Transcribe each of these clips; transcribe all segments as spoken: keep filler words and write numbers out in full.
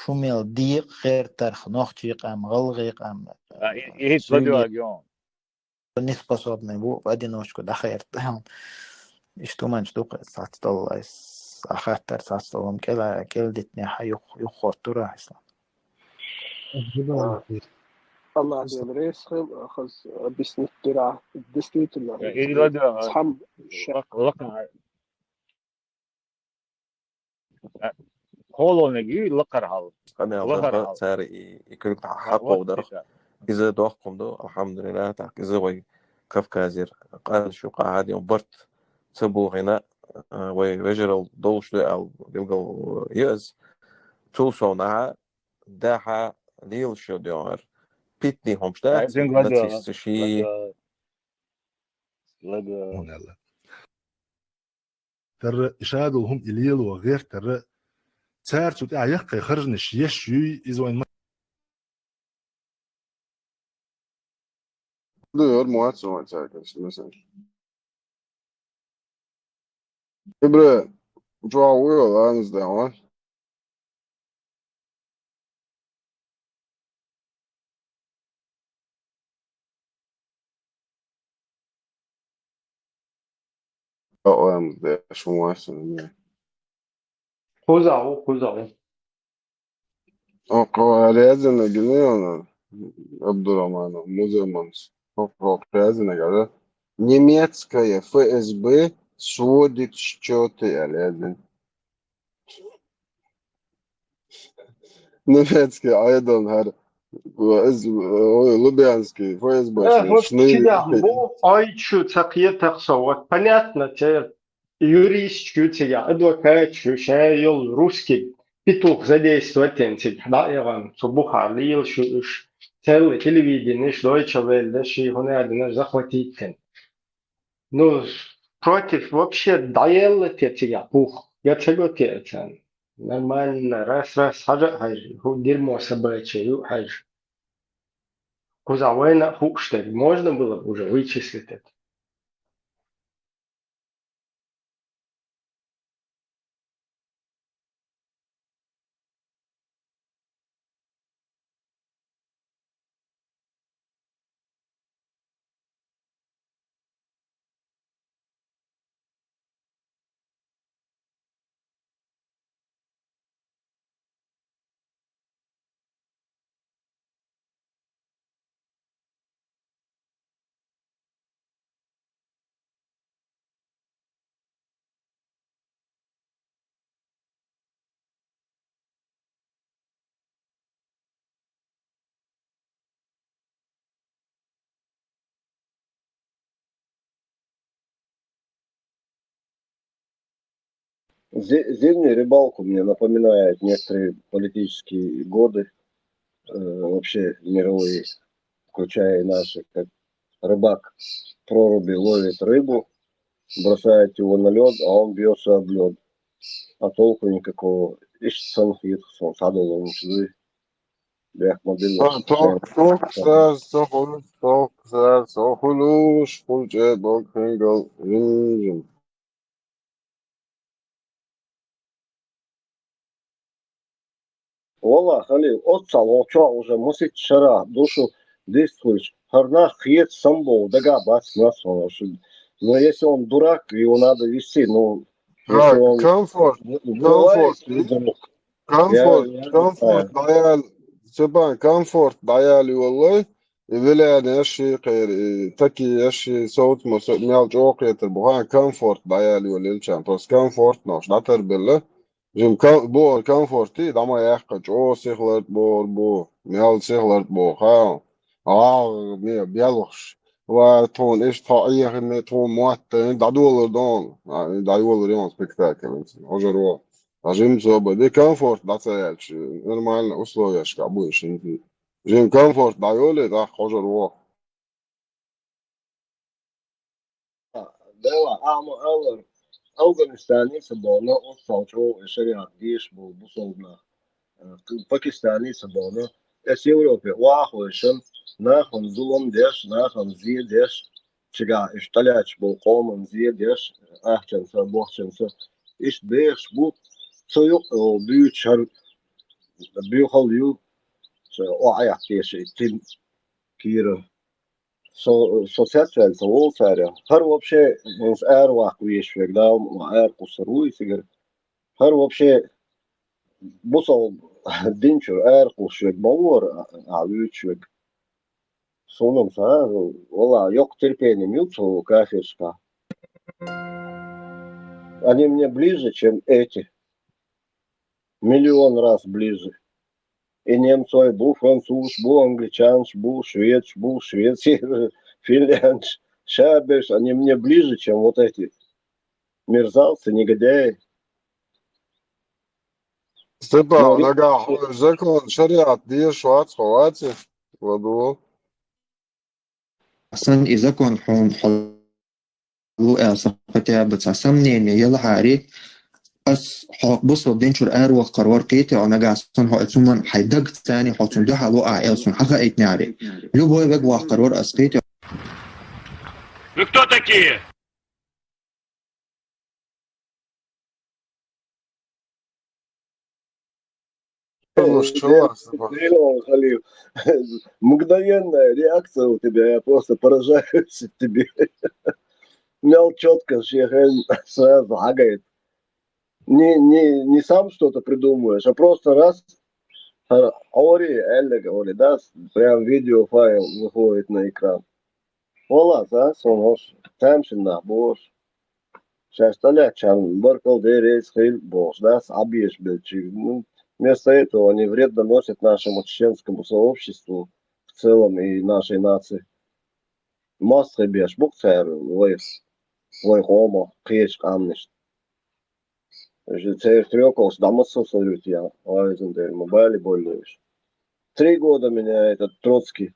шумел декъа гӀертарх, нохчий къам, гӀалгӀай къам, а, и, и хӀиц суьйне ладуьйгӀаг йоӀ. Неспособный ву в одиночку дӀахаьрта. Иштта хӀуманаш ду-кх, цхьацца долу айс, а хаттар цхьацца долу кӀела-, кӀелдитинехь юх-, юххоттура айс. Аллах Дела реза хила, хаза объяснить дира. Действительно, я, и ладуьйгӀа, цхьамма ша- лакха-, лакха-, Э, холониг ю лакхара хьал. Къамел лакхара дарха хьал. Цара и, и куьг дӀа-, а, хьакхов дарх. Иза доккха хӀума ду, алхьамдулиллахӀ, тӀаккха иза вай Кавказера къаьна шу къахьадийна барт ца бохийна, а, вай вежарал долуш ду аьлла билгал ю иза. Цул совнаха дахьа лелаш ю дуьххьара. Питний хӀумаш дац, нацисташ ший. ЛадуьйгӀа. ЛадуьйгӀа. Хьуна аьлла. Тара и шадолу хӀума и лело гӀертара, цара цу тӀехь яккхий харжанаш еш юй иза вайн ма- Ду, ор мо ац вайн цаьрга, конечно. Ибра, чохь вуй вала, анас дан ван. О, ам, деш, мо ас, ам. Кхузахь ву, кхузахь ву. О, кхо резина гинна, Абдурахманов, Музаманс. О, кхо резина гара. Немецкая ФСБ сводит счёты, а резина. Немецкий Ӏедал хӀара. Ва из, ой, Лубянский, ФСБ. Э, шни, вот шни, цигахь шни. Бу, ой, чу ца кхетах со. Вот понятно, те юристаш ю цигахь, адвокаташ ю, ша йолу русский петух задействовать дина цигахь, дӀаэгӀан, цу бухахь лелаш ю уьш. Целый телевиденеш, Deutsche Welle, ши хӀунадинаш захватить дина. Ну, против вообще дӀаелла те цигахь пух? Я ца го те царна? Нормально, раз-раз хьажа а хьажа, хӀу дерьмо собачье ю а хьажа. Кхузахь вайна а хууш дерг, можно было бы уже вычислить это. Зи-, зимняя рыбалка мне напоминает некоторые политические годы, э, вообще мировые, включая и наши, как рыбак в проруби ловит рыбу, бросает его на лёд, а он бьётся об лёд. А толку никакого. Иштта санна хеташ суна схьадолу хӀумнаш дуй. Бехк ма билла. Тох-, тох-, тохксар со хуьлуш, тохксар со хуьлуш, кхул чӀе дог хингал жим-жим. Валла, Халил, оццал вон чохь уже масийтта шарахь ду шу дистхуьлуш, хӀара нах кхета самбовла дагахь бац массо а шу. Но если он дурак, его надо вести, ну, если он, комфорт, ну, комфорт, комфорт, я, я, комфорт, да. Даял, Степан, комфорт даял йоллай, и вилянеш ши кхер, и таки еш ши совцамаш, мел чӀогӀа кхетар бу, хан, комфорт даял йоллаелчан, просто комфорт нош дӀатарбелла. Жим ком-, бохур комфорт и, дӀа ма яьккха, чӀогӀа сихларт бохур бу, мел сихларт боху, хан. А, ме, белхаш. Ва, тхуна иштта тхо Ӏехина, тхуна мотт, дӀадолур ду хьуна. А, дӀайолур ю хьуна спектакль, хьожар ву. А жим соба, де комфорт дӀа ца яьлча, нормально условияшкахь бу и шинти. Жим комфорт дӀайолий, тӀаккха хьожар ву. Дела, ахьа ма аллара, Афганистане ца бохуна, оццал чӀогӀа шариат дезаш болу бусалба нах. Пакистане ца бохуна, эс Европе охьахойшан, нахана зулам деш, нахана зе деш, цигахь иштта тӀелаьтташ болу къоман зе деш, ахчанца, бохчанца, иштта бехаш бу, цу юкъа дуьйцуш хӀара буьйхал ю, ца охьаэхьтеша и цин кийра. Со, со цецваьлла ца волу цара. ХӀара вообще, хӀинца араваккха везаш верг, Дала ма аьлла, ара кхуссур ву и цигара. ХӀара вообще бусалба дин чуьра ара кхуссуш верг ма ву хӀара, а, а, вуьйцуш верг. Суна-м ца, валлахӀи, йоккха терпение ма ю цу кафиршкахь. Они мне ближе, чем эти. Миллион раз ближе. И немцой бу, француз бу, англичанаш бу, шведаш бу, швецер, финляндаш, шаберш, они мне ближе, чем вот эти мерзавцы, негодяи. Степан, ну, ри- нагахь хьо закон, шариат дезаш вац, хьо вац и? Ладу. Сан и закон хьуна хьо лу аьлла, сан хотя бы цхьа сомнение елахьари, ас хьо бусалба дин чуьра араваккхар вара кхетий, хьо нагахь сан хьо оцу хӀуманна хьайн даг цани хьо цунна дуьхьал ву ахь аьлла, суна хьахаийтинехьари. Любой вег ваккхар вара ас кхетий. Вы кто такие? Ну, что, Степан? Мгновенная реакция у тебя, я просто поражаюсь тебе. Мял чётко, шехен сразу хьагайта. Не, не, не сам что-то придумываешь, а просто раз, а, ори, Элле говори, да, прям видеофайл выходит на экран. Валлахь, а, сон хӀорш тамашийна нах бу хӀорш. Шаьш тӀелаьцначарна баркалла, Дела реза хила бохуш, да, Ӏабеш белчиг. Ну, вместо этого они вред наносят нашему чеченскому сообществу в целом и нашей нации. МостагӀий беш бу-кх цара вайх, вай къомах, кхечу къаьмнашна. Уьш церан трёкалш дӀа ма ца салуьйту, я, ойзан дела, ма бали боллуьйш. Три года меня этот Троцкий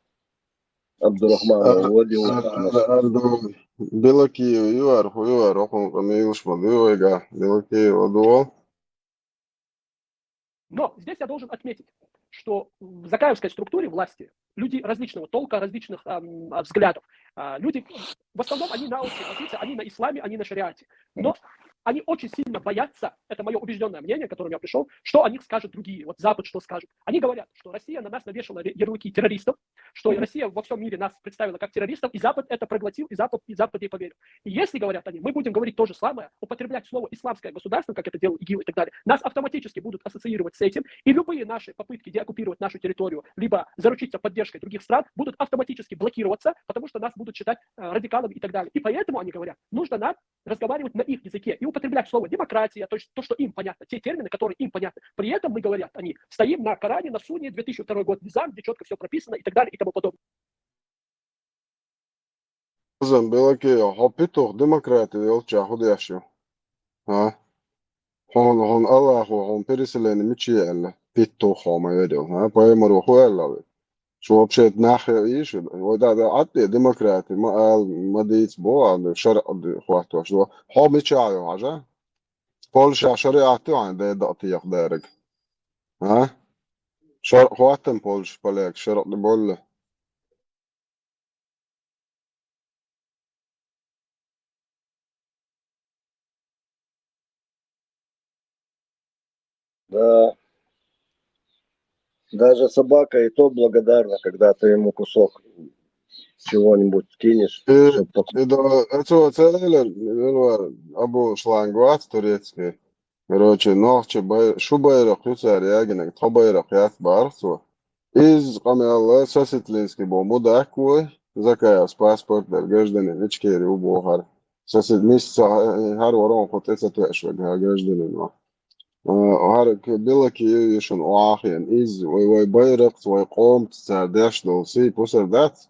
Абдурахман А, вводил а, в а, а, Белокиев, ю ара, хӀу ю ара, хӀокхунна къамелаш ма дуй вайга, Белокиев, ладугӀал. Но здесь я должен отметить, что в закаевской структуре власти люди различного толка, различных, ам, а, взглядов. А, люди, в основном, они на общей позиции, они на исламе, они на шариате. Но они очень сильно боятся, это моё убеждённое мнение, к которому я пришёл, что о них скажут другие. Вот Запад что скажет. Они говорят, что Россия на нас навешала ре-, ярлыки террористов, что и Россия во всём мире нас представила как террористов, и Запад это проглотил, и Запад, и Запад ей поверил. И если, говорят они, мы будем говорить то же самое, употреблять слово «исламское государство», как это делал ИГИЛ и так далее, нас автоматически будут ассоциировать с этим, и любые наши попытки деоккупировать нашу территорию, либо заручиться поддержкой других стран, будут автоматически блокироваться, потому что нас будут считать, э, радикалами и так далее. И поэтому они говорят, нужно нам разговаривать на их языке и употреблять слово «демократия», то есть то, что им понятно, те термины, которые им понятны. При этом мы, говорят они, стоим на Коране, на Сунне, две тысячи второй год, низам, где чётко всё прописано и так далее и тому подобное. Озан, Белокиев, хьо петух демократи йолчохь хӀу деш ю? А? Хьуна, хьуна Аллахо хьуна переселение мича е аьлла, петух хьо ма вер йолу, а? Пайхамаро хӀу аьлла вай? Шу вообще-то нах ян йиш ю? Вай да, да, атте демократи ма ала, ма дийца боху, а, шарӀ хӀоттош ду. Хьо мичахь ю хьажа? Польшехь шариӀат ю хьайн ден дакъа теха дерг? А? ШарӀ хӀоттам Польша, полякаш шарӀ тӀе боллу? Да. Даже собака и то благодарна, когда ты ему кусок чего-нибудь кинешь, И, чтоб пок- и да, это вот целый, Абу Шланг вац турецкий. Короче, нохчи бай-, шу байракх ю цара ягийнарг, тхо байракх яц бахара цо. Иза къамел а, Сосетлинский боху мудак ву, Закаевс паспорт дара гражданин Ичкери ву бохара. Сосет-, мис ца, хӀара вара хӀун тӀе ца тоьаш верг, хӀара гражданин ву. А, хӀара к-, Белокиев ю шуна охьахиъна. Иза вай, вай байракхца, вай къомца цара деш долу сий пусар дац?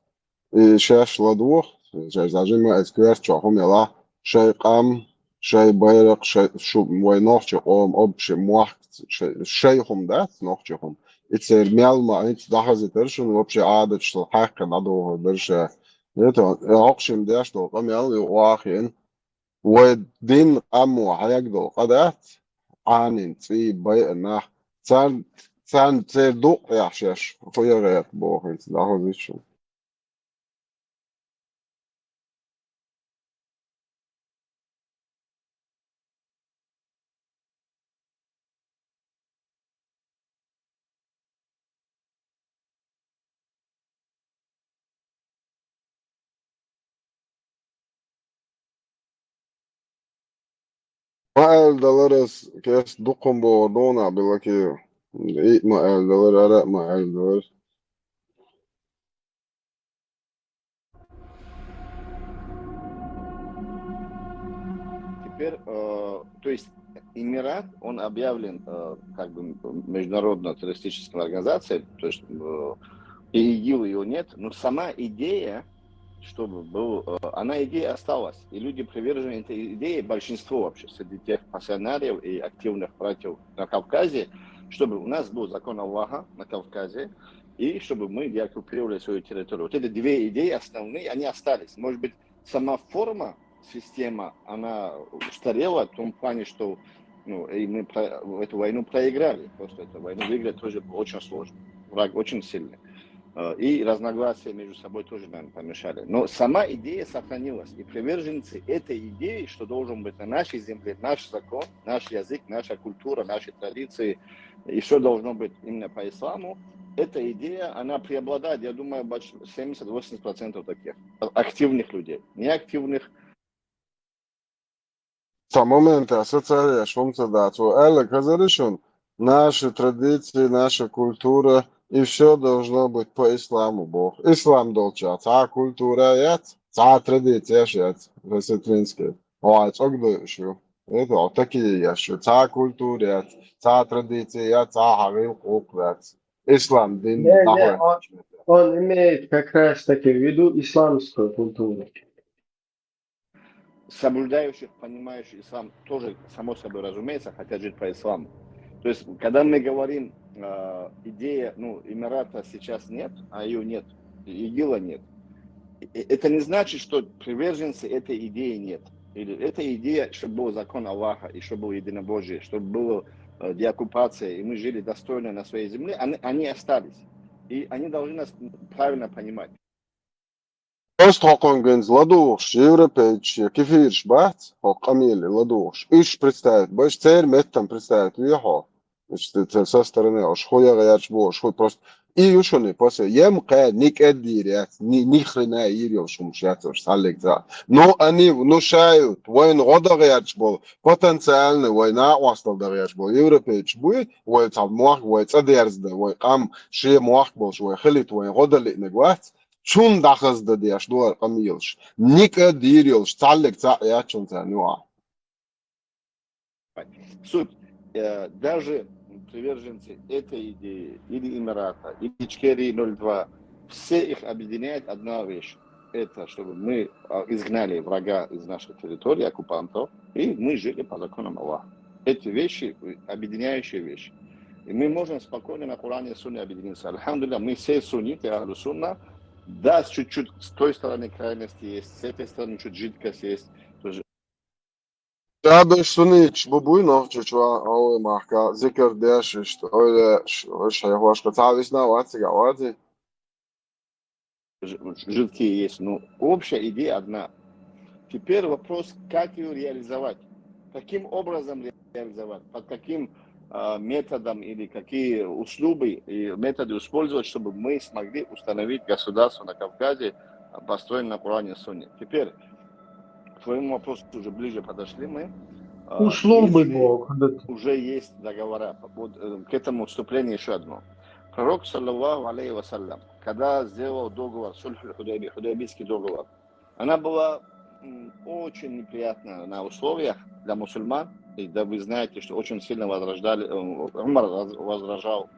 И шаьш ладугӀу, шаьш зажима эцу коьрта чохь хӀума ялахь, шайн къам, шайн байракх, шайн, шу, вай нохчи къоман общий мохк, шай, шайн хӀума дац, нохчи хӀума. И церан мел ма хӀинца дӀахазийтара шуна, вообще Ӏадаташ хьаькхна дӀадохур дара ша. Это, хьокхуьнга деш долу къамел ю охьахиъна. Вай дин къамо хьегна долу къа дац, Ӏанин, цӀий, байа нах. Царна, царна церан дукъ а яхь шаьш, хӀу ян гӀерта боху хӀинца дӀахазийташ шуна. Ма аьлдалар аз, кест дукхун боху дона билакию. И ма аьлдалар, ара ма аьлдалар. Теперь, э, то есть Эмират, он объявлен э, как бы международной террористической организацией, то есть э, и ИГИЛ ее нет, но сама идея, чтобы был, э, она идея осталась, и люди привержены этой идее, большинство вообще среди тех пассионариев и активных братьев на Кавказе, чтобы у нас был закон Аллаха на Кавказе, и чтобы мы деоккупировали свою территорию. Вот эти две идеи основные, они остались. Может быть, сама форма, система, она устарела в том плане, что ну, и мы про, эту войну проиграли. Просто эту войну выиграть тоже было очень сложно. Враг очень сильный. Э, и разногласия между собой тоже, наверное, помешали. Но сама идея сохранилась. И приверженцы этой идеи, что должен быть на нашей земле наш закон, наш язык, наша культура, наши традиции, и все должно быть именно по исламу, эта идея, она преобладает, я думаю, больш- семьдесят-восемьдесят процентов таких активных людей. Неактивных, Цхьа момент аьлча, цхьа царех хӀума ца дац. Вай аьлла хазар ю шуна, наша традиция, наша культура, и все должно быть по исламу боху. Ислам долчохь цхьа а культура яц, цхьа а традицеш яц, осетинский. Вай цӀогдойуш ю. Это вот такие еш ю. Цхьа а культура яц, цхьа а традиция яц, цхьа а гӀиллакх-гӀуллакх яц. Ислам дин Не, не, дӀахьой. он, он имеет как раз таки в виду исламскую культуру. Соблюдающих, понимающих ислам тоже, само собой разумеется, хотят жить по исламу. То есть, когда мы говорим, э, идея, ну, Эмирата сейчас нет, а ее нет, ИГИЛа нет, и- это не значит, что приверженцы этой идеи нет. Или эта идея, чтобы был закон Аллаха, и чтобы было единобожие, чтобы была э, деоккупация, и мы жили достойно на своей земле, они, они остались. И они должны нас правильно понимать. Просто хӀокхуьнгинца ладугӀуш, европейцаш, кефираш бац, хӀокху къамеле ладугӀуш. Уьш представить беш, церан меттан представить ве хьо. Иштта ца со стороны, уьш хӀун яха гӀерташ бу, уьш хӀун просто. И ю шуна, после, ем кхаь, никӀа дийр яц, ни, ни хрена йийр йолуш хӀумаш яц уьш, цхьаллиг ца. Ну, они внушают, вайна гӀо дан гӀерташ болу, потенциально вай накъостал дан гӀерташ болу европейцаш буй, вай цхьа мохк, вай цӀа дерза дан, вай къам, шен мохк болуш, вай хилийта, вайна гӀо дан лиънарг вац, цунна дӀахаза дан деш ду хӀара къамелаш. НикӀа дийр йолуш, цхьаллиг цхьаъ яц шуна царна юкъахь. Суть. Э, Даже приверженцы этой идеи, или Эмирата, или Ичкерии ноль два, все их объединяет одна вещь. Это чтобы мы а, изгнали врага из нашей территории, оккупантов, и мы жили по законам Аллаха. Эти вещи, э, объединяющие вещи. И мы можем спокойно на Коране и Сунне объединиться. Альхамдулилля, мы все сунниты, Ахлю Сунна. Да, с- чуть-чуть с той стороны крайности есть, с этой стороны чуть жидкость есть. Ша беш сунниташ бу буй нохчочу а, ой, махка, зикар деш, иштта, ойла, ш-, ой, шайхошка, цхьа висна вац, цига вац. Ж- Жидкие есть. Ну, общая идея одна. Теперь вопрос, как ее реализовать? Каким образом реализовать? Под каким а, методом или какие услуги и методы использовать, чтобы мы смогли установить государство на Кавказе, а, построенное на Коране и Сунне? Теперь к твоему вопросу уже ближе подошли мы. А, Услуги если бу хӀунда. Уже есть договора. Вот э, к этому вступлению еще одно. Пророк, саллаллаху алейхи ва саллям, когда сделал договор, сульху Худайби, Худайбийский договор, она была м, очень неприятная на условиях для мусульман. И да, вы знаете, что очень сильно возражали, э, Умар раз- возражал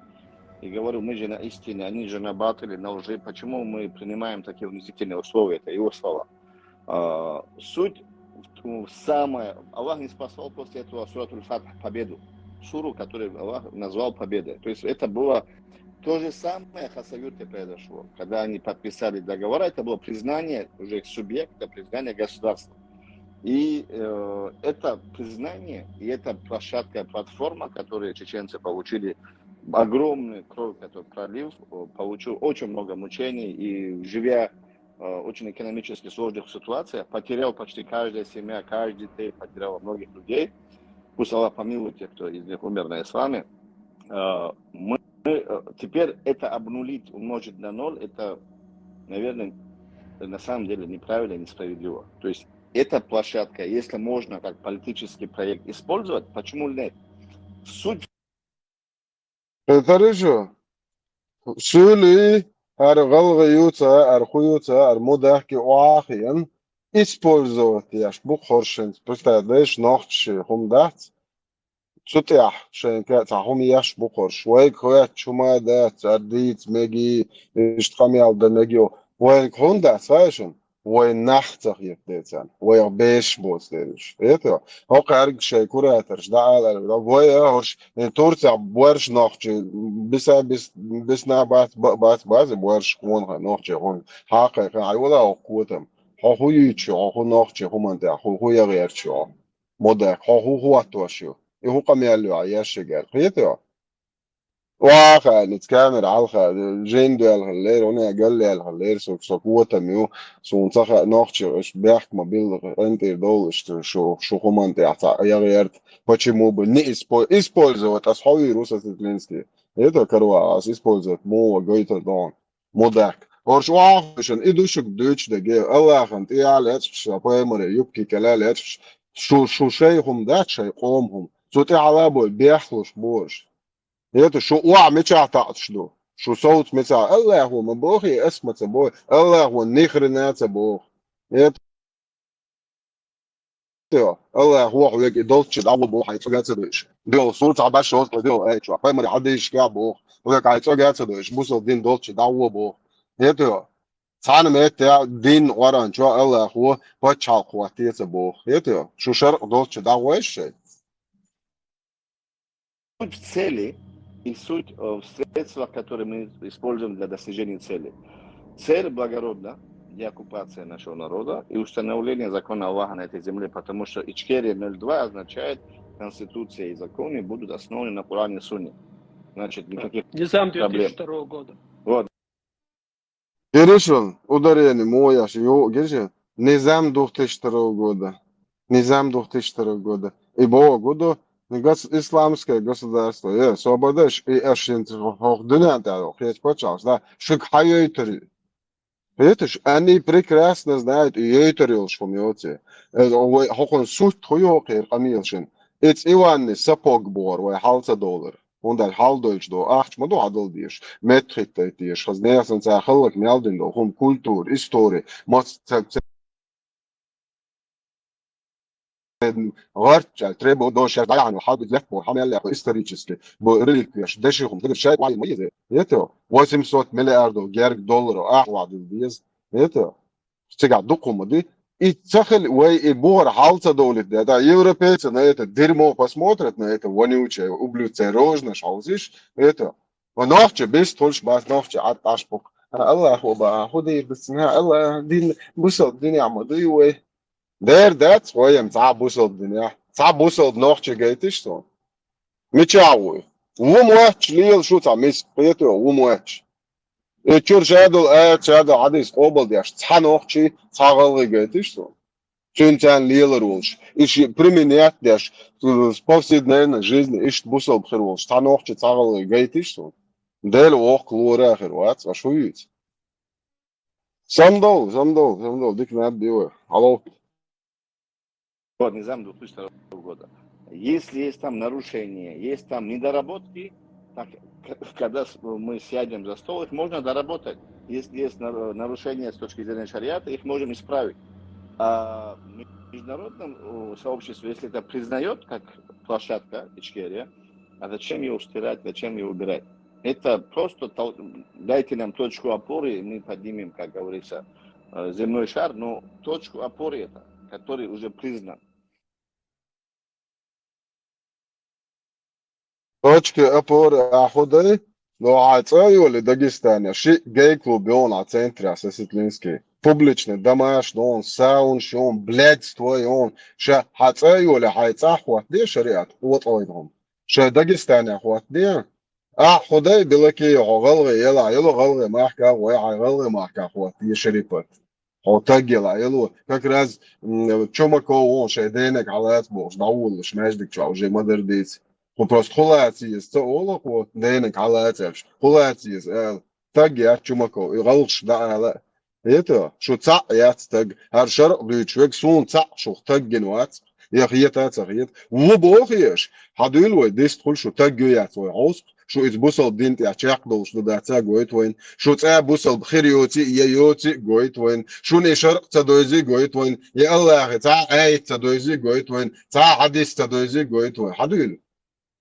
и говорил, мы же на истине, они же на батыле, на лжи. Почему мы принимаем такие унизительные условия? Это его слова. А, Суть в- самая... Аллах не спасал после этого Суратуль Фатх, победу. Суру, которую Аллах назвал победой. То есть это было то же самое в Хасавюрте произошло. Когда они подписали договора, это было признание уже субъекта, признание государства. И э, это признание, и эта площадка, платформа, которую чеченцы получили, огромный кровь, который пролив, э, получил очень много мучений, и живя э, очень экономически сложных ситуациях, потерял почти каждая семья, каждый день потеряла многих людей. Пусть Аллах помилует тех, кто из них умер на исламе. Э, Мы, мы, э, теперь это обнулить, умножить на ноль, это, наверное, на самом деле неправильно и несправедливо. То есть Эта площадка, если можно как политический проект использовать, почему нет? Суть... Хорошо. Суьли, ара гӀалгӀа юца, ара ху юца, ара мудахки оахиян, использовать яш, бу хоршин, представляешь, нохчи хум дац. Цу тӀехь шайка цхьа хӀума еш бу хорш. Вайга хоьттуш хӀума дац, ардийца меги, иштта къамел дан меги. Вайга хӀунда дац, хаьий шуна? Вай нах ца хета децан. Вайх беш боц дерриш. Хета? ХӀокхаьрга шайн кураторш дӀаала аьлла, вай а хӀорш, э, Турцехь боьрша нохчий, биса, бис, бисна бац, ба-, бац, базе боьрша хьуна хьан, нохчий хьуна. Хьакхайкха, хьайвала хӀокху котам. Хьо хӀу йийцаш ю, хьо хӀу нохчий хӀуманна тӀехь, хӀу, хӀу яхъерча ю хьо? Мудак, хьо хӀу хӀоттош ю? И хӀу къамел ю хьан еш шигара? Кхетий хьо? Ваха, ниц камера хьалха, жин доьлхаллера, хӀуна гал лелхаллера, со, со котам ю, суна ца хаьа нохчий, уьш бехк ма билла, къинтӀера довла, иштта шу, шу хӀуманна тӀехь цхьа яхъерта, почему бы не испо-, использовать, ас хьо вийр ву со Сетлинский. Это карва, ас использовать, муха гойтар догӀун. Мудак. Орш охьахуьйшан, и ду шуьга дуьйцуш дерг, Аллахьан тӀе а лечкъаш, пайхамаре юбки кӀел а лечкъаш, шу, шу шай хӀума дац, шай къоман хӀума. Цу тӀе хьала бой, бехлуш бу уьш. Это шу охьа мичахь таӀташ ду? Шу совца мичахь? Аллахьо ма бохий, ас ма ца боху. Аллахьо ни хрена ца боху. Это Йо, Аллахьо хьоьга и долчча дӀагӀо боху, хьайн цӀога ца дойуш. Дел, суна цхьа баш шозткъа дел, ай, чохь, пайхамаре хьадийшка боху, хьоьга хьайн цӀога ца дойуш, бусалба дин долчча дӀагӀо боху. Хета йо? Цхьана метте дин Къуръан чохь Аллахьо пачхьалкх хӀоттаца боху. Хета йо? Шу шаркъ долчча дӀагӀо аш шайн? Суть в цели и суть, э, в средствах, которые мы используем для достижения цели. Цель благородна, деоккупация нашего народа и установление закона Аллаха на этой земле, потому что Ичкерия ноль два означает, конституция и законы будут основаны на Коране и Сунне. Значит, никаких Низам проблем. Две тысячи второго года. Вот. Гиришун, ударение муха еш ю, гиришун. Низам двух тысячи второго года. Низам двух тысячи второго года. И богу ду, гос-, исламское государство. Е, собадаш, и аш хох дуьнен тӀехь, хеташ пачхьалкхаш, да, шуьга хьан йойтур ю? Хеташ, они прекрасно знают, и йойтур йолуш хӀума йоций. Э, вай хӀокхун сутт хӀу йоху хӀера къамелашна? Эца Иванни сапог бохура вай хьал ца довлар. ХӀунда аьлча хьал дойтуш ду, ахча ма ду хьадала дезаш, меттахӀитта дайта дезаш, хаза нехан цара хӀаллак мел дина долу хӀума, культура, истори, мац ца, ца, гӀарчча, требовать до шаьш дӀаяхьна хьал ду леппо, хьан мел леппо исторически, бу реликвеш, деши хӀума, дагар шайга вайна ма еза. Это восемьсот миллиардов герга долларов ахьа вахьа дила деза. Это Цигахь дукха хӀума ди. И ца хили, вай и бухара хьал ца довлийта, да, европейцы на это дерьмо посмотрят, на это вонючее, ублюдское рожнаш хьовзиш, это, ва нохча бис тхуьлуш бац, нохча Ӏад Ӏаш бу-кх. Аллахьо баха, хӀу дийр ду цунна, Аллах, дин, бусалба динехь ма дуй вай. Дера дац, вайна цхьа бусалба динехь, цхьа бусалба нохча гайтиш суна. Мичахь вуй? Ву моьттуш лела шу цхьа миска, кхетий, ву моьттуш. И чуьра шадолу аят, шадолу хьадис къобалдеш, цхьа нохчий, цхьа гӀалгӀай гайтиш суна? Цуьнан царна лелар волуш, и ши применять деш, в повседневной жизни иштта бусалба хир волуш, цхьа нохчий, цхьа гӀалгӀай гайтиш суна? Дела воккха лора а хир вац, аша хӀун юьйцу? Самдовла, самдовла, самдовла, дика наб ю вай. Хьало. Вот, низам две тысячи второго года. Если есть там нарушения, есть там недоработки, так, к-, когда с-, мы сядем за стол, их можно доработать. Если есть нар-, нарушения с точки зрения шариата, их можем исправить. А в международном, э, сообществе, если это признает как площадка Ичкерия, а зачем ее стирать, зачем ее убирать? Это просто тол-, дайте нам точку опоры, и мы поднимем, как говорится, э, земной шар, но точку опоры это, который уже признан. Точка опоры ахьа дай, но хьайн цӀа а йолий Дагестане, шиъ гей-клуб йолу хьан центрехь, Сесетлинский. Публичный домаш йолу, саунаш йолу, блядство йолу. Ша хьайн цӀа а йолий, хьайн цӀахь хӀоттаде шариат, оцӀойн хӀума. Шайн Дагестанехь хӀоттаде. Ахьа хӀу дай, Белокей, хьо гӀалгӀай елахь, ело гӀалгӀай махкахь, вай хьайн гӀалгӀай махкахь хӀоттае, Шерипат. Хьо таг елахь, ело, как раз, м, Чумаков вон шайн денаг хьалаца бохуш, дӀаволлуш, маьждиг чохь уже ма-дарра дийца. Кху просто хӀу лаца еза ца олу кхо, денаг хьалаца аьллаш. ХӀу лаца еза ала. Таг яц Чумаков, и гӀалгӀаш дан ала. ХӀета, шу цхьаъ яц таг. ХӀара шарӀ дуьйцуш верг суна цхьаъ шух таг гина вац. Я хета а ца хета. Ву боху еш, хьан дуьйла вай, дистхуьлу шу таг ю яц вай хьовсу. Шу иза бусалба дин тӀехь чекхдолуш ду дац а гойту вайна. Шу цӀа бусалба хир йоций, я йоций а гойту вайна. Шуна и шарӀ ца дойзий а гойту вайна. Я Аллахе цхьа а аят ца дойзий а гойту вайна. Цхьа а хьадис ца дойзий а гойту вайна. Хьан дуьйла?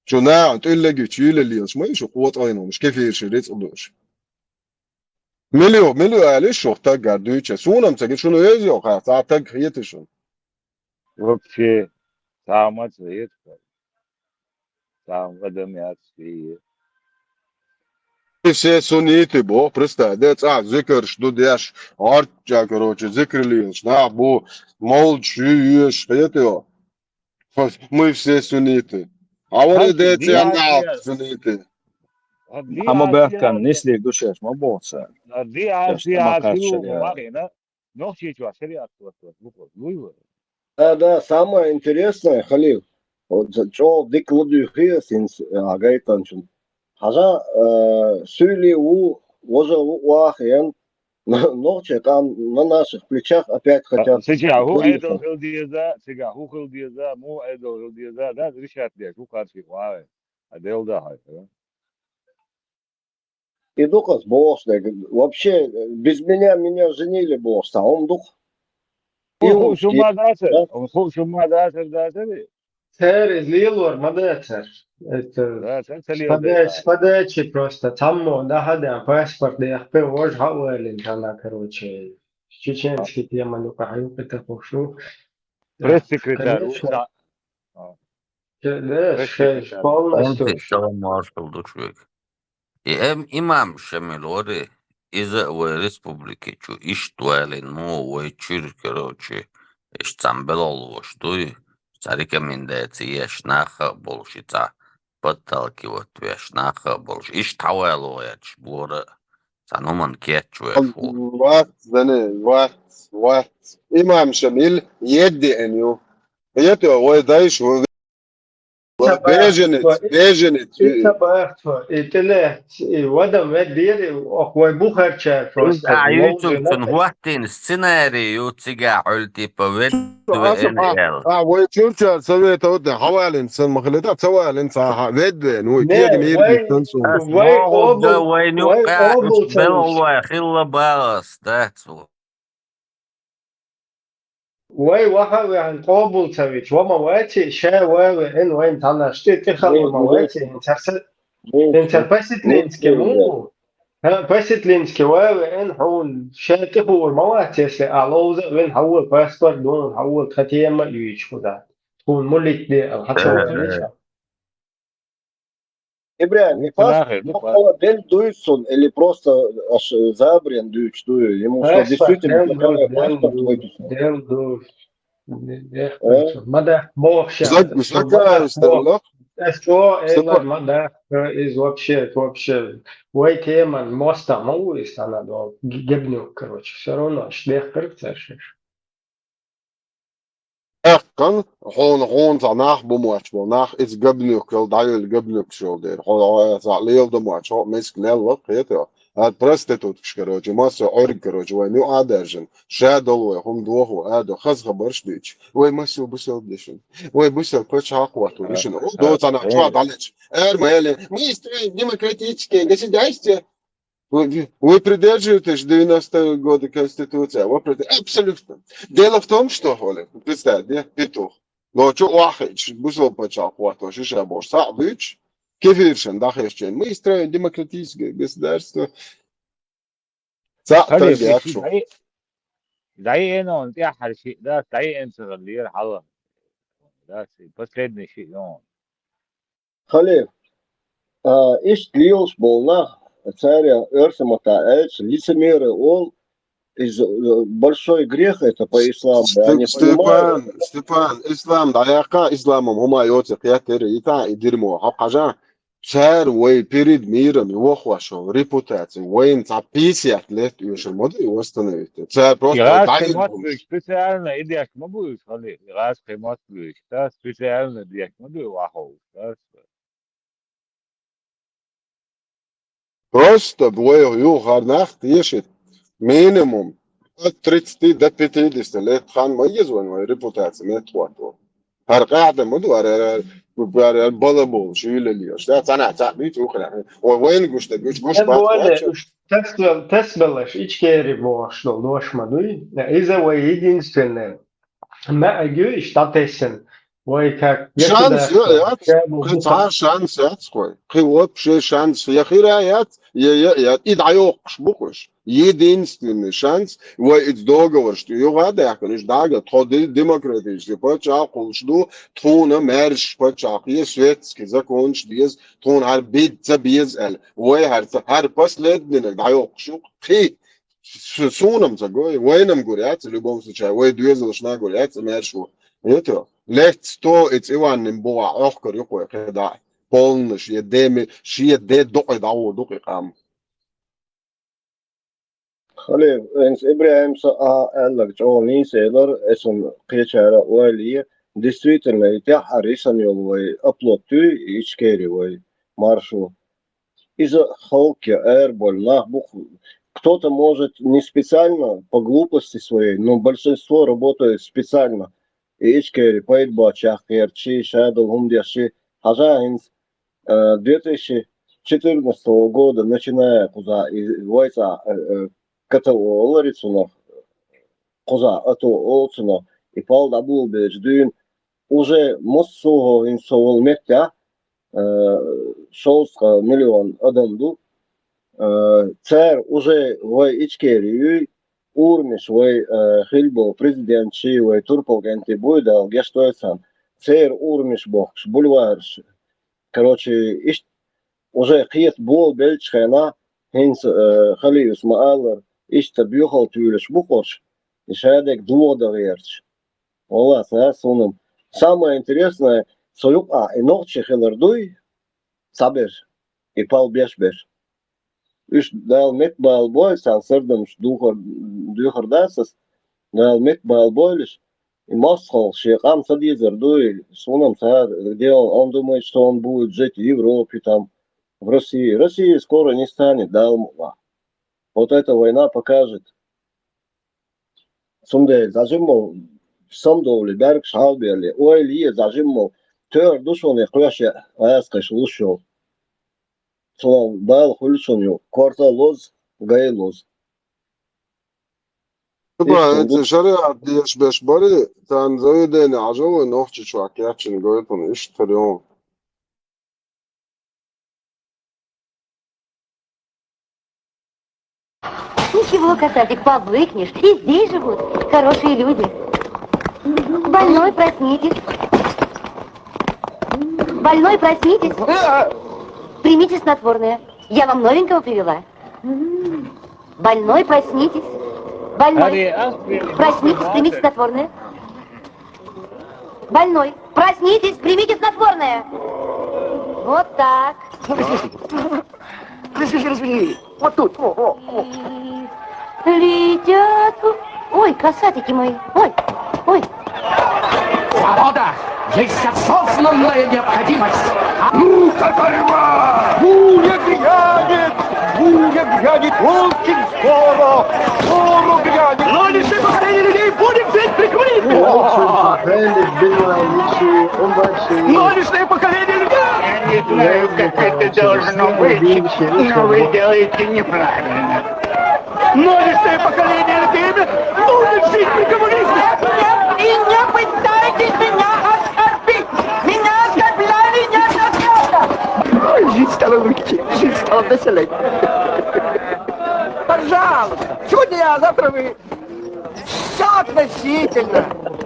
Шу нахана тӀуьллаг ю, чуьйла лелаш ма ю шу къотӀайномаш, кефирша рицкъ душ. Мила ю, мила ю аьлла шух таг гар дуьйча. Суна-м ца гина, шуна веза йо кхаьр, цхьа таг хета шуна. Вообще, цхьа а ма ца хета. Цхьа а адам яц шиъ. И все сунниты боху, представь, де цӀахь зикарш ду деш, гӀорчча, короче, зикр лелаш, нах бу, молдаш ю, юьш, хета йо. Мы все сунниты. А варе де цӀен нах сунниты. Хьан ма бехкан, нислиг ду шаьш, ма боху сан. Шаьш тӀе ма кхаччале. Нохчийчохь шариат хӀоттош бу хӀара, луй вара. Да, да, самое интересное, Халил, вот за-, чӀогӀа дика ладуьйхи ас хӀинца, а, гайтанчун. Хьажа, а, суьйли ву, важа ву вахаен, но-, нохчий къам на наших плечах опять хотят. Цигахь хӀун Ӏедал хила деза, цигахь хӀун хила деза, муха Ӏедал хила деза, да, решать деш ву кхарчий вахаен. А дел да хьайха. И ду-кх ас бохуш дерг. Вообще, без меня меня женили бохуш, цхьа хӀума ду-кх. Хьуна хууш хӀума дацара? Хьуна хууш хӀума дацара, дацара? Церан иза лелор ма дацара. Это... Да, церан ца лелор дацара. Подачи просто. Цхьаммо дӀахьадаьхна паспорт дехпе, важа хьа а валийна хьала, короче. Чеченский тема юкъахь юкъа тахуш ву. Пресс-секретарь ву, конечно. Да, шайн полностью. Салам маршал ду шуьга. И эм-, имам Шамил вари, иза а вай республики чу иштта валийна, ну, вай чуьра, короче, иштта цхьана белхалоша дуй, цхьа рекомендаци еш нах а болуш, и цхьа подталкивать веш нах а болуш, иштта хьавало гӀерташ, лора а цхьана хӀуманна кечвеш ву. Вац, Дани, вац, вац. Имам Шамил едда деана ю. Хета, вай дайша ву. Ца бехк, беженец, ца бехк, беженец. И ца бехк, и тӀелаьцна, и вадам веддера, и оху вай бухарчара просто. А, юьйцург цунна хӀоттийна сценарий ю, цигахь Ӏуьллу типа ведда веана аьлла. А, вай чуьрчара совета хӀоттийна, хьавалийна санна ма хилла, ца валийна ца хьа, ведда веана, вуй, кеда мийра вай, сан су. Ас вай могӀу га, обул-, вайна юккъехь уьш белхалой хилла бахьа ас, дац ву. Вай ваха а ваьхна къобал ца вича, ва ма ваций, ша ва а веана, вайна цхьаннаш тӀе тӀехала ма ваций, хӀинца аса, хӀинца По-Сетлински муха ву? ХӀа, По-Сетлински ва а веана, хьуна ша тӀехуур ма вац, если а ловза а вина, хьан ву паспорт дуна, хьан ву тхан тема а юьйцуш хӀу дац. Тхуна мулик де, ал хьан ца валийча. Ибрахим, и паспорт бакъала дел дуй цунна, или просто аш забрен дуьйцуш дуй? Ему что, действительно, паспорт дел дуй, паспорт дел дуй. Ма даьхка боху шаьш. Зак-, закаевс дала. Ас чӀо элар ма даьхка, из вообще, вообще. Вай теман моста ма ву иза цхьана долу. Г-, гебнюк, короче. Всё равно аш дехкарг цаьршаш. Эккхан, хьуна, хьуна цхьа нах бу моьттуш болу нах, иза габнуьк йолу, дӀайолу габнуьк йолу дела. Хьо, хьо цхьа лела ду моьттуш, хьо миска лелла, кхета. А проституткаш, короче, массо а Ӏуьрг, короче, вайн юкъа а даьржина. Ша долу вай, хӀума дохо, а до, хаза хабарш дуьйцуш. Вай массо а бусалба дешина. Вай бусалба пачхьалкх хӀотто дешина. О, доцанах чохь дӀалеча. Эр ма эле, мы строим демократическое государство. Вы, вы придерживаетесь девяностого года Конституции? А вы против? Абсолютно. Дело в том, что, Оля, представь, да, петух. Но чё охаешь, бусалба пачхьалкх хӀотто, шиша бохуш, цхьаъ буьйцуш, кефиршна дӀахезча, мы строим демократическое государство. Цхьаъ тайга яц шу. ДӀаеана, тӀаьххьара шиъ дац, дӀаеана ца хиллера хьала. Дац, последний шиъ ю. Халил, а, иштта лелаш болу нах, цара оьрсийн маттахь аьлча, лицемеры олу, иза, э, большой грех это по исламу, да, они понимают. Степан, Степан, ислам дӀаяккха, исламом хӀума йоций кхеттера, и та, и дерьмо, хьо хьажа. Цара вай перед миром и вохош йолу репутаци, вайна цхьа пятьдесят лет оьшур ма ду и восстановить. Цара просто гӀазкхи мотт буьйцуш, специально и деш ма бу уьш, Халил, и гӀазкхи мотт буьйцуш, да, специально деш ма ду и ваховш, да. Просто вай юха хӀара нах тешит. Минимум. От тридцати до пятидесяти лет хан ма еза вайн вай репутаци меттахӀотто. ХӀара къаьхьа ма ду, хӀара, хӀара, хӀара, хӀара балаболаш, уйла лелаш. Да, цхьаннахьа цхьаъ бийца ухарехь. Вай вайна гуш да, гуш, гуш Тем бац более, бац. Уж тасбел-, тасбеллаш, Ичкери бохуш долу дош ма дуй. Иза вай единственная. Ма агиу, иштта дӀатесна. Вай как Шанс государство, ё, яц, кхин цхьа шанс яц кхой. Кхин вообще шанс я хира яц, я, я, я, и дӀайоккхуш бу кхуш. Единственный шанс, вай иза договорш тӀе юха а даьхкина, уьш дӀага, тхо де-, демократический паччахь кхуллуш ду, тхуна маьрша паччахь е светский законаш деза, тхуна хӀара бед ца беза аьлла. Вай хӀара ца, хӀара последний дӀайоккхуш ю, кхин. Су-, суна-м ца гой, вайна-м гур яц, в любом случае, вай доьзалшна гур яц, маьрша ву. Это, лаьцна сто и цӀиваннин бухахь Ӏохкар ю кхой кхидӀа, полнаш, шен де ме-, шен де дукъе дӀагӀо дукъе къам. Халиф, хӀинца ИбрахӀим са а аьлларг чӀогӀа нийса элира, эсан кхечара ойла е, действительно, и тӀаьххьара йисина йолу вай оплот дуй, и Ичкери вай маршо. Иза халкъе эр болу нах бу. Кто-то, может, не специально, по глупости своей, но большинство работает специально. И Ичкери пайда боцчех кхерчий, ша долу хӀума дешчий, хьажа хӀинца, э, две тысячи четырнадцатого года, начиная кхуза, и вайца, э, э, КТО олари цунах, кхуза АТО олу цунах, и пал дӀаболабелча дуьйна, уже массо а хӀинца со волу меттехь, э, шовзткъа миллион адам ду. Э, цара уже вай Ичкери юй, урамаш вай, э, хилла болу президентчий, вай турпалкӀентий буй, Дала гечдойла царна. Церан урамаш бохкуш, бульвараш. Короче, иштта уже кхета болабелчу хенахь, хӀинца, э, Халиевс ма-аллара, иштта боьхалла туьйлуш бу кхуш, и шадерг дохо дан гӀерташ. Валлахь, ца суна-м. Самое интересное, со юкъахь и нохчий хилар дуй, цхьаберш, и пал беш берш. Уьш Дала метта бала бойла, царна сардамаш духар, дуьхар дац ас, Дала метта бала бойлаш, и мостагӀалла шен къам ца дезар дуй, суна-м цара, где он, он думает, что он будет жить в Европе, там, в России. Россия скоро не станет, Дала мукъ лахь. Вот эта война покажет. Цундела зажимал самдовли, баьргаш хьалабелли, ойла е зажимал, тера ду шуна кхоьше гӀазкхаш луш йолу. Цунах бала хуьлу шуна ю, корта лоза, гай лоза. Ибра, Иштта хӀинца шариат деш беш бари, царна заведение Ӏажал вай Нохчийчохь кечйина гойтун, иштта тара ю. Ничего, касатик, пообвыкнешь. И здесь живут хорошие люди. Больной, проснитесь. Больной, проснитесь. Примите снотворное. Я вам новенького привела. Больной, проснитесь. Больной, проснитесь, примите снотворное. Больной, проснитесь, примите снотворное. Вот так. Разверни, разверни. Вот тут. О, о, о. Летят. Ой, касатики мои. Ой, ой. Свобода есть осознанная необходимость. Ну, Татарина! Буря грянет! Буря грянет! Очень скоро! Скоро грянет! Нынешнее поколение людей будет жить при коммунизме! Нынешнее поколение людей... Я не знаю, как это должно быть, но вы делаете неправильно. Нынешнее поколение людей будет жить при коммунизме! И не пытайтесь меня оскорбить! Меня оскорбляли неоднократно! Ой, жизнь стала лучше, жизнь стала веселей. Пожалуйста, сегодня я, а завтра вы. Все относительно.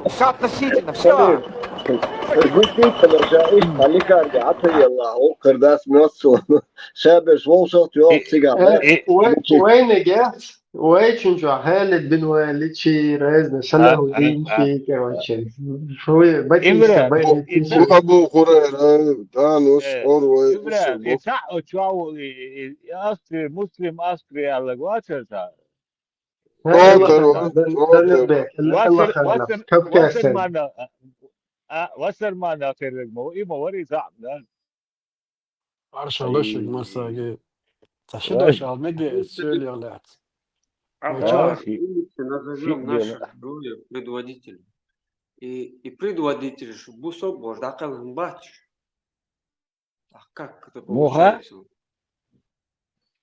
Все относительно, все. Гуттар а ша иштта хьаликарга Ӏатаелла, хӀокхуьр дас моьтту суна. Ша берш вовшахтоьху цигахь. Э, вай, вайниг яц, вай чуьнчохь Халид бин Валид чи, разный, Салахуддин чи, короче. Шуй, Батиста, Ибра, Батиста. Ибра. Абу Хурайра, Танус, Э, Орвай, Ибра, Усу, и цхьаъ оцу чохь волу, и, и, и Австри, Муслим Австри аьлларг вацара цхьаъ? Васар-, васар-, васар-, васар-, васар-, мана, а, а, васар мана хирриг ма ву, и ма вари заьӀап дан. Маршалла шуьга массаьрга. Ца ши дош ала мега, соьле лаьцна. Ага. Улицы назовём наших героев, предводителей. И, и предводитель, ш-, бусо божда калгын бач. А как это получается?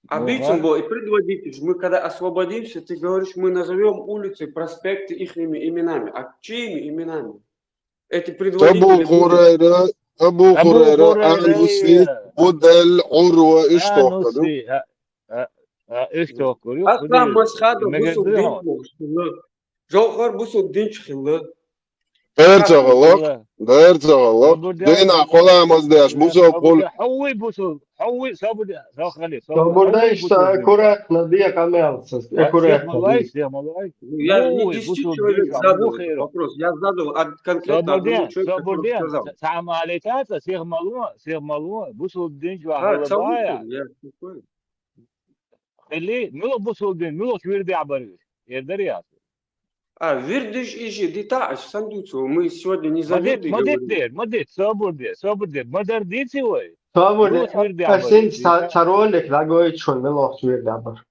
Обычно было, и предводитель, мы когда освободимся, ты говоришь, мы назовём улицы, проспекты ихними именами. А чьими именами? Эти предводители будут. Абу Хурайра, Абу Хурайра, Ануси, Будал, Урва, иштохка, да? Ануси, а, а, а, иштохка, а сам Масхадов бусулба дин хилла. Жовхар бусулба динчи хилла. Дер цагалла, дер цагалла. Дина къуламаз деш бусулба хул. Хьуи бусулба, хьуи сабур, сабур, сабур. Сабур да ишта аккуратно, дия камелцес, аккуратно. Сехмалай, сехмалай. Я не десяти человек задал этот вопрос. Я задал од-, конкретно одному человеку, который сказал. Сама летата, сехмалу, сехмалу, бусулба динчи вахала бая. Я такой. Хили, муьлха бусулба дин, муьлха вирдехь бар уьш? Эр дара яц? А, вирдаш иши дита, аш сан дуцу. Мы сегодня не за вирды говорим. Ма дит, ма дит, сабур де, сабур де. Ма дар дици вай? Сабур де. Муьлха вирдехь бар уьш? Ца, ца ролик дагойташ, муьлха вирдехь бар.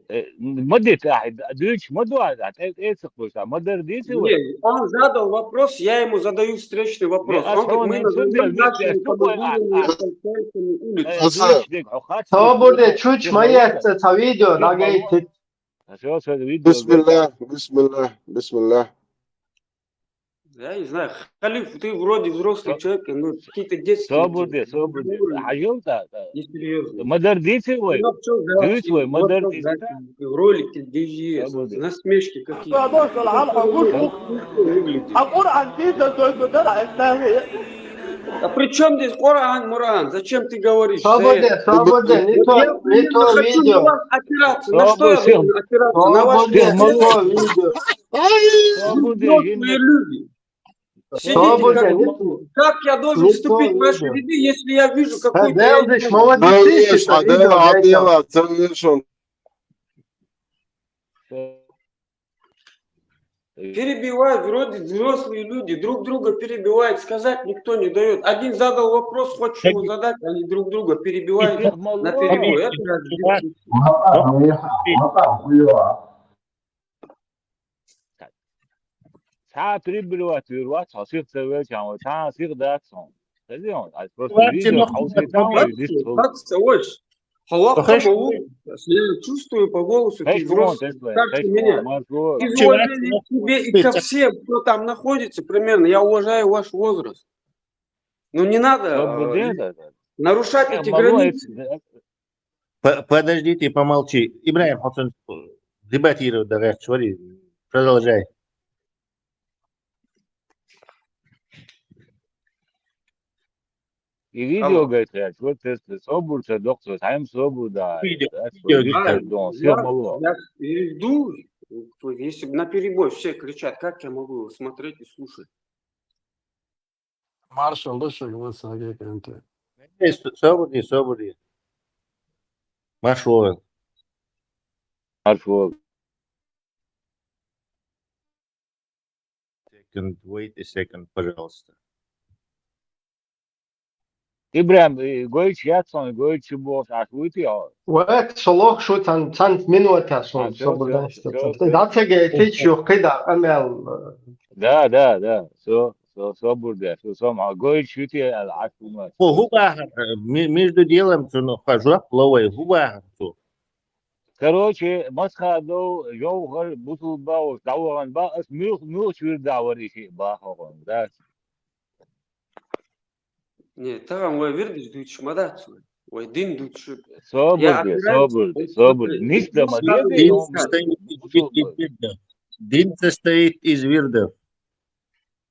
Э, ма дит, а, дуьйцуш ма ду, а, тӀе, тӀе ца кхуьйсу, ма дар дици вай? Не, он задал вопрос, я ему задаю встречный вопрос. Он говорит, мы назовём нашими фамилиями, а, а, а, э, дуьйцуш дерг, хьо хац. Сабур де, чуьнца ма яц, ца видео дагайта. Бисмиллах, бисмиллах, бисмиллах. Я не знаю, Халиф, ты вроде взрослый человек, но какие-то детские... Сабур де, сабур де. Хьажал да, да. Несерьёзно. Ма дар дици вай? Дуьйцу вай, ма дар дици? Ролики, деши, насмешки какие-то. А при чём здесь Коран, Муран? Зачем ты говоришь? Сабур де, сабур де, не то, не то видео. Я хочу на вас опираться. На что я должен опираться? На ваш... Сабур де, не то видео. Взрослые люди. Сидите как, как я должен вступить в ваши ряды, если я вижу какую-то... Перебивают, вроде взрослые люди, друг друга перебивают, сказать никто не даёт. Один задал вопрос, хочешь ему задать, они друг друга перебивают на перебой. Это разве дискуссия? Цхьа прибивать вир вац, хьо сиха ца велча, хьо цхьа сиха дац хьуна. Хезий хьуна? Ас просто видео хьовсийтахь вай, дис хьо. Как ца веш? Хьо воккха ма ву. Я чувствую по голосу, ты взрослый, старше меня. Из уважения к тебе и ко всем, кто там находится, примерно, я уважаю ваш возраст. Но не надо, э, нарушать эти границы. По-, подожди, ты помолчи. Ибрахим, хьо цунца дебатировать дан гӀерташ варий? Продолжай. И видео, говорит, я, вот это, собур ца дохцо, хьайм собур да. Видео, видео. Я, я жду, то есть, если бы на перебой все кричат, как я могу смотреть и слушать? Маршал да шуьга, ма сагекъанте. Э, с-, собур де, собур де. Марш вогӀийла. Марш вогӀийла. Second, wait a second, пожалуйста. Ибрахим, э, гойтуш яц хьуна, гойтуш бохуш Ӏаш вуй те хьо? Вай, со лохуш ву, цхьан, цхьан минота сон собур дан. А, всё, всё, всё. ДӀа ца гайтича, юха кхидӀа къамел. Да, да, да. Со, со, собур де, со, со ма гойтуш ву те аьлла Ӏаш ву ма. Хьо хӀун бахар, э, ми-, между делом цунах хьо жоп ло вай, хӀун бахар цо? Короче, Масхадов, Жовхар, бусулба ву, дӀавахана бах, ас муьлх-, муьлхачу вирдахь вара и шиъ бах хьо хьуна, да? Не, тахана вай вирдаш дуьйцуш ма дац вай. Вай дин дуьйцуш. Собур де, собур де, собур де. Нисда ма деза, дин состоит из вирдов. Дин состоит из вирдов.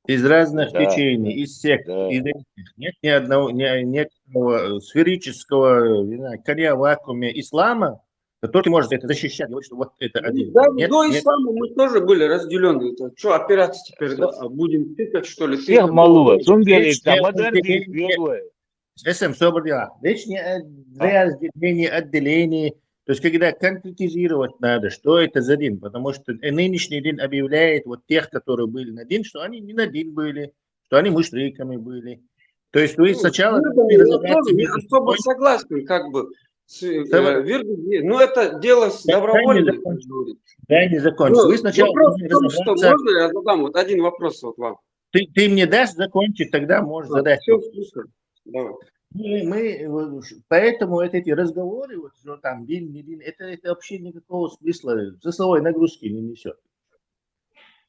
Из разных течений, из сект, из этих. Нет ни одного, ни, некого сферического, не знаю, кольца в вакууме ислама, который может это защищать, говорит, что вот это один. Да, нет, до ислама мы тоже были разделённые. Это чё, опираться теперь, да? А будем тыкать, что ли? Всех мало. Эсэм собар дела. Вечное, э, разделение, отделение. То есть, когда конкретизировать надо, что это за дин, потому что, э, нынешний дин объявляет вот тех, которые были на дин, что они не на дин были, что они мушриками были. То есть вы сначала... Ну, я тоже не особо согласен, как бы, С- э, Вирды, не- ну, это дело с- Дай- дай мне добровольным, как закончить. говорится. Дай мне закончить. Ну, Вы сначала вопрос должны в том, что разобраться. Можно я задам вот один вопрос вот вам? Ты, ты мне дашь закончить, тогда можешь задать. Все, слушаю. Давай. Мы, мы, э, вот, поэтому вот эти разговоры, вот, что там дин, не дин, это, это вообще никакого смысла, смысловой нагрузки не несет.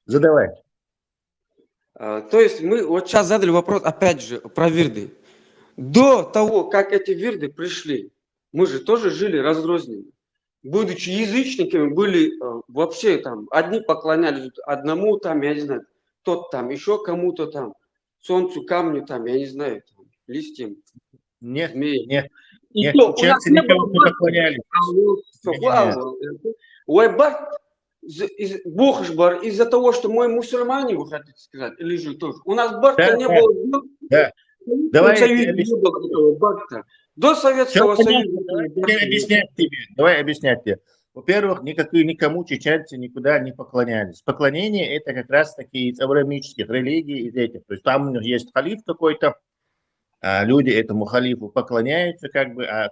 Задавай. А, То есть мы вот сейчас задали вопрос, опять же, про вирды. До того, как эти вирды пришли, мы же тоже жили разрозненно. Будучи язычниками, были э, вообще там, одни поклонялись одному, там, я не знаю, тот там, еще кому-то там, солнцу, камню, там, я не знаю, там, листьям, Нет, змеям. нет, И нет, то у нас чеченцы не никому было не барта. поклонялись. А вот что, Не-не-не. вау, это- Ой, барт, из- из- Бог ж бар, из-за того, что мы мусульмане, вы хотите сказать, или же тоже? У нас барта Да, не да, было. да. В Советском Давай я Союзе тебе не было этого барта. До Все Советского понятно. Союза Давай барта я не объяснять тебе. Давай объяснять тебе. Во-первых, никакие, никому чеченцы никуда не поклонялись. Поклонение это как раз-таки из авраамических религий, из этих. То есть там у них есть халиф какой-то, а люди этому халифу поклоняются, как бы, а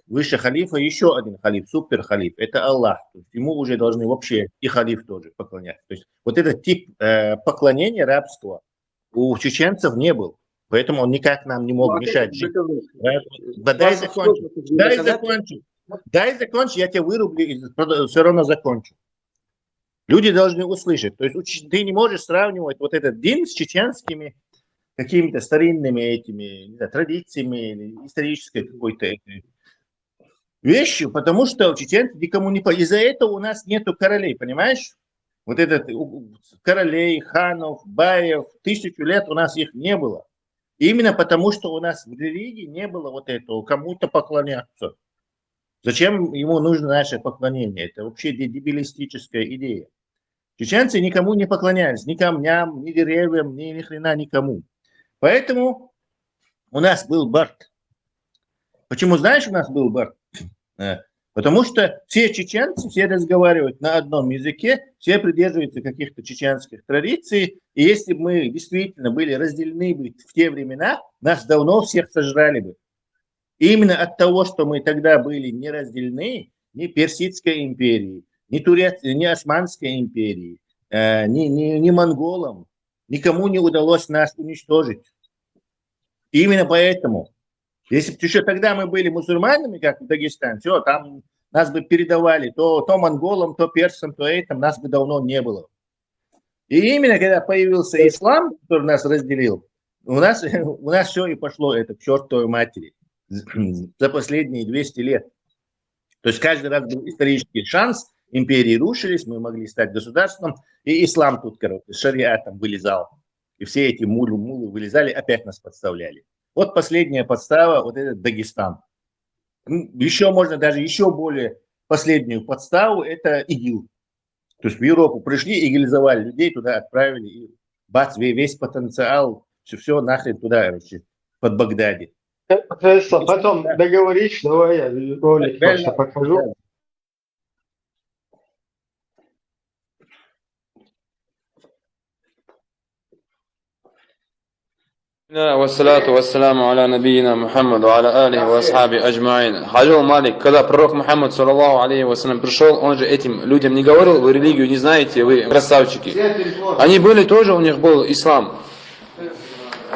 выше халифа еще один халиф, супер халиф, это Аллах. То есть ему уже должны вообще, и халиф тоже поклоняться. То есть вот этот тип э, поклонения рабского у чеченцев не был. Поэтому он никак нам не мог Ну, опять мешать же жить. доказательство. Да, да, дай Ваша закончу. сложность не Дай доказательство. закончу. Дай закончу, я тебе вырублю, все равно закончу. Люди должны услышать. То есть уч- ты не можешь сравнивать вот этот дин с чеченскими какими-то старинными этими, не знаю, традициями или исторической какой-то этой вещью, потому что чеченцы никому не... по- Из-за этого у нас нету королей, понимаешь? Вот этот у- у- королей, ханов, баев, тысячу лет у нас их не было. Именно потому, что у нас в религии не было вот этого, кому-то поклоняться. Зачем ему нужно наше поклонение? Это вообще де- дебилистическая идея. Чеченцы никому не поклонялись, ни камням, ни деревьям, ни, ни хрена никому. Поэтому у нас был барт. Почему, знаешь, у нас был барт? Э, Потому что все чеченцы, все разговаривают на одном языке, все придерживаются каких-то чеченских традиций. И если бы мы действительно были разделены бы в те времена, нас давно всех сожрали бы. И именно от того, что мы тогда были не разделены, ни Персидской империи, ни, Турец... ни Османской империи, э, ни, ни, ни монголам, никому не удалось нас уничтожить. И именно поэтому, если бы еще тогда мы были мусульманами, как в Дагестане, все, там нас бы передавали то, то монголам, то персам, то этим, нас бы давно не было. И именно когда появился ислам, который нас разделил, у нас, у нас все и пошло это к чертовой матери за последние двести лет. То есть каждый раз был исторический шанс, империи рушились, мы могли стать государством, и ислам тут, короче, с шариатом вылезал. И все эти мулы, мулы вылезали, опять нас подставляли. Вот последняя подстава, вот этот Дагестан. Еще можно даже еще более последнюю подставу, это ИГИЛ. То есть в Европу пришли, игилизовали людей, туда отправили, и бац, ве- весь потенциал, все, все нахрен туда, короче, под Багдаде. Хорошо, потом договоришь, давай я ролик Да, просто да, покажу. да. Бисмилля, вассалату вассаляму аля набийина Мухаммад ва аля алихи ва асхаби аджмаин. Хаджи Малик, когда пророк Мухаммад, саллаллаху алейхи ва саллям, пришел, он же этим людям не говорил: «Вы религию не знаете, вы красавчики». Они были тоже, у них был ислам.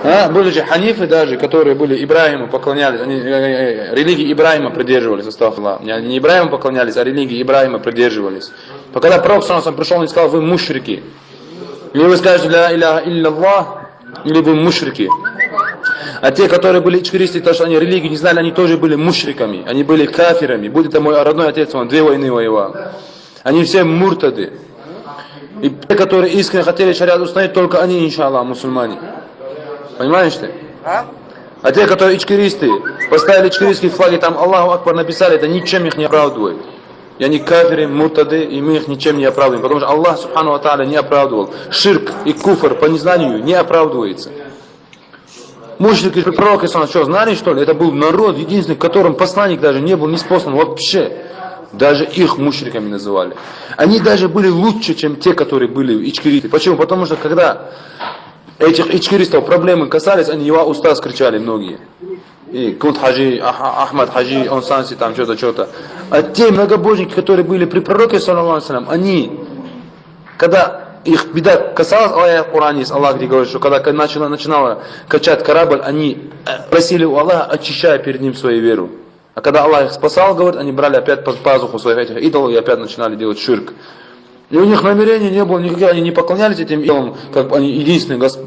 А? Были же ханифы даже, которые были Ибрахиму поклонялись, они э, э, религии Ибрахима придерживались, астагфируллах. Не, не Ибрахиму поклонялись, а религии Ибрахима придерживались. Пока пророк, саллаллаху алейхи ва саллям, пришел, он сказал: «Вы мушрики». Или вы скажете: «Ля иляха илляллах», или вы мушрики. А те, которые были ичкеристы, то, что они религию не знали, они тоже были мушриками, они были кафирами. Будь это мой родной отец, он две войны воевал. Они все муртады. И те, которые искренне хотели шариат установить, только они, иншаллах, мусульмане. Понимаешь ты? А те, которые ичкеристы, поставили ичкеристские флаги, там «Аллаху Акбар» написали, это ничем их не оправдывает. И они кафиры, муртады, и мы их ничем не оправдываем, потому что Аллах, субхану ва тааля, не оправдывал. Ширк и куфр по незнанию не оправдывается. Мушрики, пророк, если что, знали, что ли? Это был народ единственный, к которым посланник даже не был ниспослан вообще. Даже их мушриками называли. Они даже были лучше, чем те, которые были ичкеристы. Почему? Потому что когда этих ичкеристов проблемы касались, они: «Ва устаз», кричали многие. И Кунт Хаджи, Ах-, Ахмад Хаджи, он сам си там что-то, что-то. А те многобожники, которые были при пророке, саллаллаху алейхи ва саллям, они, когда их беда касалась, аят в Коране есть, Аллах где говорит, что когда ка-, начала, начинала качать корабль, они э, просили у Аллаха, очищая перед ним свою веру. А когда Аллах их спасал, говорит, они брали опять под пазуху своих этих идолов и опять начинали делать ширк. И у них намерений не было никаких, они не поклонялись этим идолам, как бы они единственным гос-,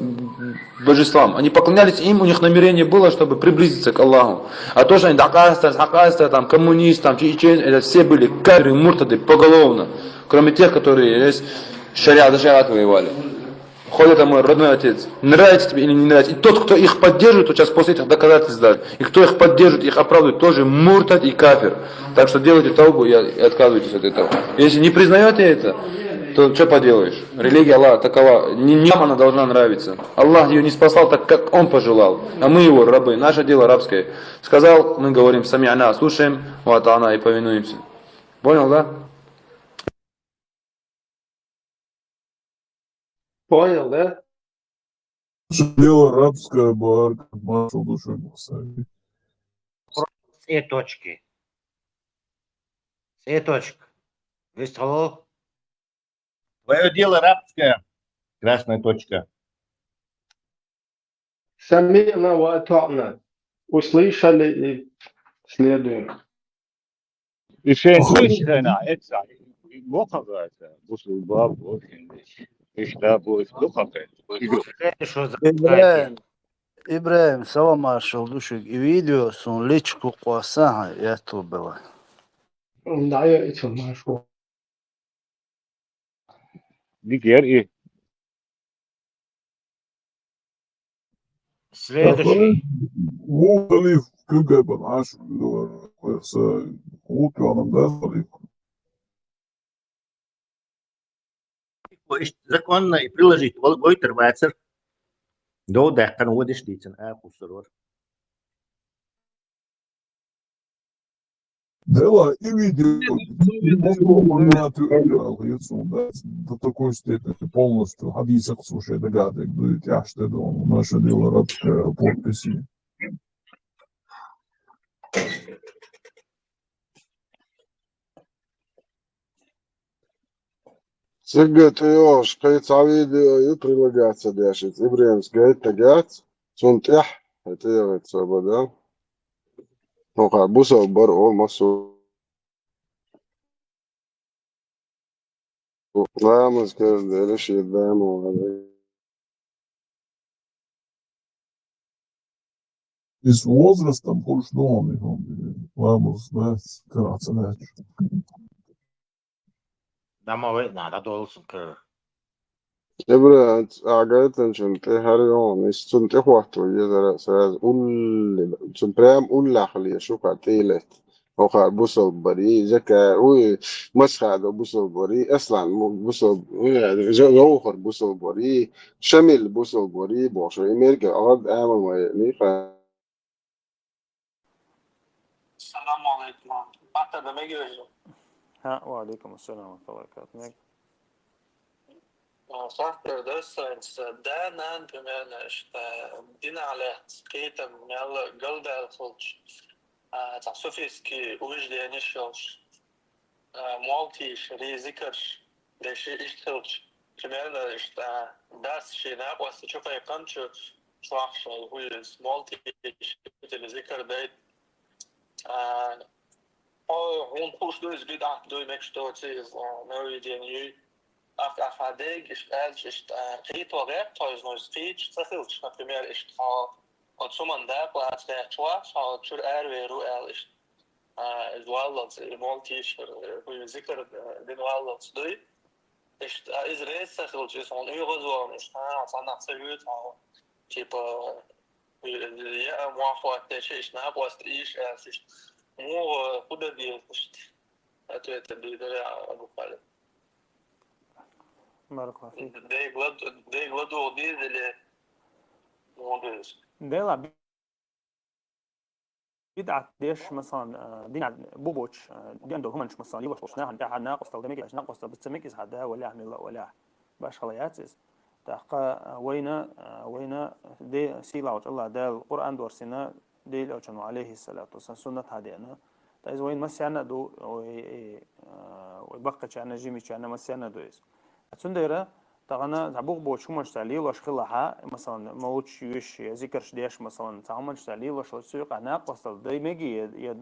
божествам. Они поклонялись им, у них намерение было, чтобы приблизиться к Аллаху. А то, что они дакаста, хакаста, там, коммунист, там, чечен, это все были кафиры, муртады поголовно. Кроме тех, которые есть шариат, за шариат воевали. Хоть это мой родной отец. Нравится тебе или не нравится. И тот, кто их поддерживает, вот сейчас после этих доказательств даже, и кто их поддерживает, их оправдывает, тоже муртад и кафир. Так что делайте таубу и, и отказывайтесь от этого. Если не признаете это, то что поделаешь? Религия Аллаха такова. Не, не нам она должна нравиться. Аллах ее не спасал так, как он пожелал. А мы его рабы. Наше дело рабское. Сказал, мы говорим, сами'на, слушаем, ва ата'на и повинуемся. Понял, да? Понял, да? Дело рабское, бар, как маршал душой. Цветочки. Цветочек. Весь холол? Твое дело рабское. Красная точка. Сами'на ва ата'на. Услышали и следуем. И шен слышно, это, бу хакъ, бусурба бу, ишта бу, бу хакъ. Что за Ибрагьим, Ибрагьим, салам маршал душуг. И видео сун личку къваса гьа, я ту бела. Да, я это маршал. Дигер и. Следующий. Ву халиф куьгай бан аш, ву тюанам да халиф. Законно и приложить вол-, войтар вацар. Дов даккхан водаш дийцан а кусарвар. Дела и видео. До такой степени полностью хадисах слушай, догадок, да, тяжко, да, наше дело рабское, подписи. Цигга тӀайогӀаш кхин цхьа видео ю, прилагаться деш, иза Ибрагьимс гайта гӀерташ, цунна тӀехь, хӀета яхӀи ца бада. ХӀокхар бусалба бар ола массо. Ламаз кара дела ши дама вара. Из возрастом хӀуш догӀу, хӀума, ламаз дац, карахь ца даьлча. Дама вай, на, да долу сун кара. Эбра, агайтанчун тӀе хӀара йогӀу, ис цун тӀе хӀотто езара сразу уллила. Цун прям уллахь ле шуха тӀе лет. ХӀокхар бусалба барий, закай, уй, Масхадов бусалба барий, Аслан му-, бусалба, уй, Жо-, Жовхар бусалба барий, Шамил бусалба барий, бохуш, и мерган агӀад амал ма яъний, ха. Салам алейкум. Баттада меги вежа. Ха, ва алейкум ассалам ва рахматуллахи ва баракатух. Мег. А, сахтар дассан, да, нан, примерно, что дин алехт, кхетам, мелла, галдал хулч. А, цхьа суфийский убежденеш йолуш, а, молтийш, ризикарш, деши иштта хилча, примерно, иштта, а, дас шен накъоста чу пайханчу чохь шел, хӀуьйуьйту, молтийш, ризикар дайта. А, хьо, хьуна хууш ду иза, бидӀат дуй, мегаш доций иза, а, нововведение юй. Ах, ах, хьан дега иштта аьлча, иштта, а, кхетаван гӀерта хьо иза, ну, иза кхеташ ца хилча, например, иштта хьо оцу хӀуманна дакъа лаца гӀерташ вац, хьо чуьра аравер ву аьлла иштта. А, иза валлалц, и молтийш, э, хӀуй зикар, э, дина валлалц дуй. Иштта, а, иза реза ца хилча, иза хьуна оьгӀазвахана, иштта, а, цхьаннах ца юьйцу хьо, типа, э, я, а, мохь хӀоттийша, иштта, накъоста ийша аьлла, иштта. МугӀа, хӀун дан деза, иштта? Ответ дийр дара, а, Абу Халид. Баракаллаху фик. Дегла, дегла дугӀу деза или муха деза? Дела, бидӀат деш, масалан, а, динан бу-, бучу, а, динан долу хӀуманаш, масалан, йогӀуш болчу нахана тӀехь накъосталла дан мегаш, накъосталла дан ца мегаш, хьан да валлахь, милла валлахь. Башхала яц иза. ТӀаккха, а, вайна, а, вайна де-, сийлахьчу Аллах Дала Къуръан дорсина, Дела Элчано, алейхиссалату вассалам, суннат хьадеана. ТӀаккха иза вайна массарна а ду, вай, э, вай баккхийчарна, жимачарна массарна а ду иза. Цундела тахана цхьа бух боцу хӀуманашца лелош хилахь, масалан, молитваш йоьш, я зикарш деш, масалан, цхьа хӀуманашца лелош хилахь, цу юкъа накъосталла дай мега, я, я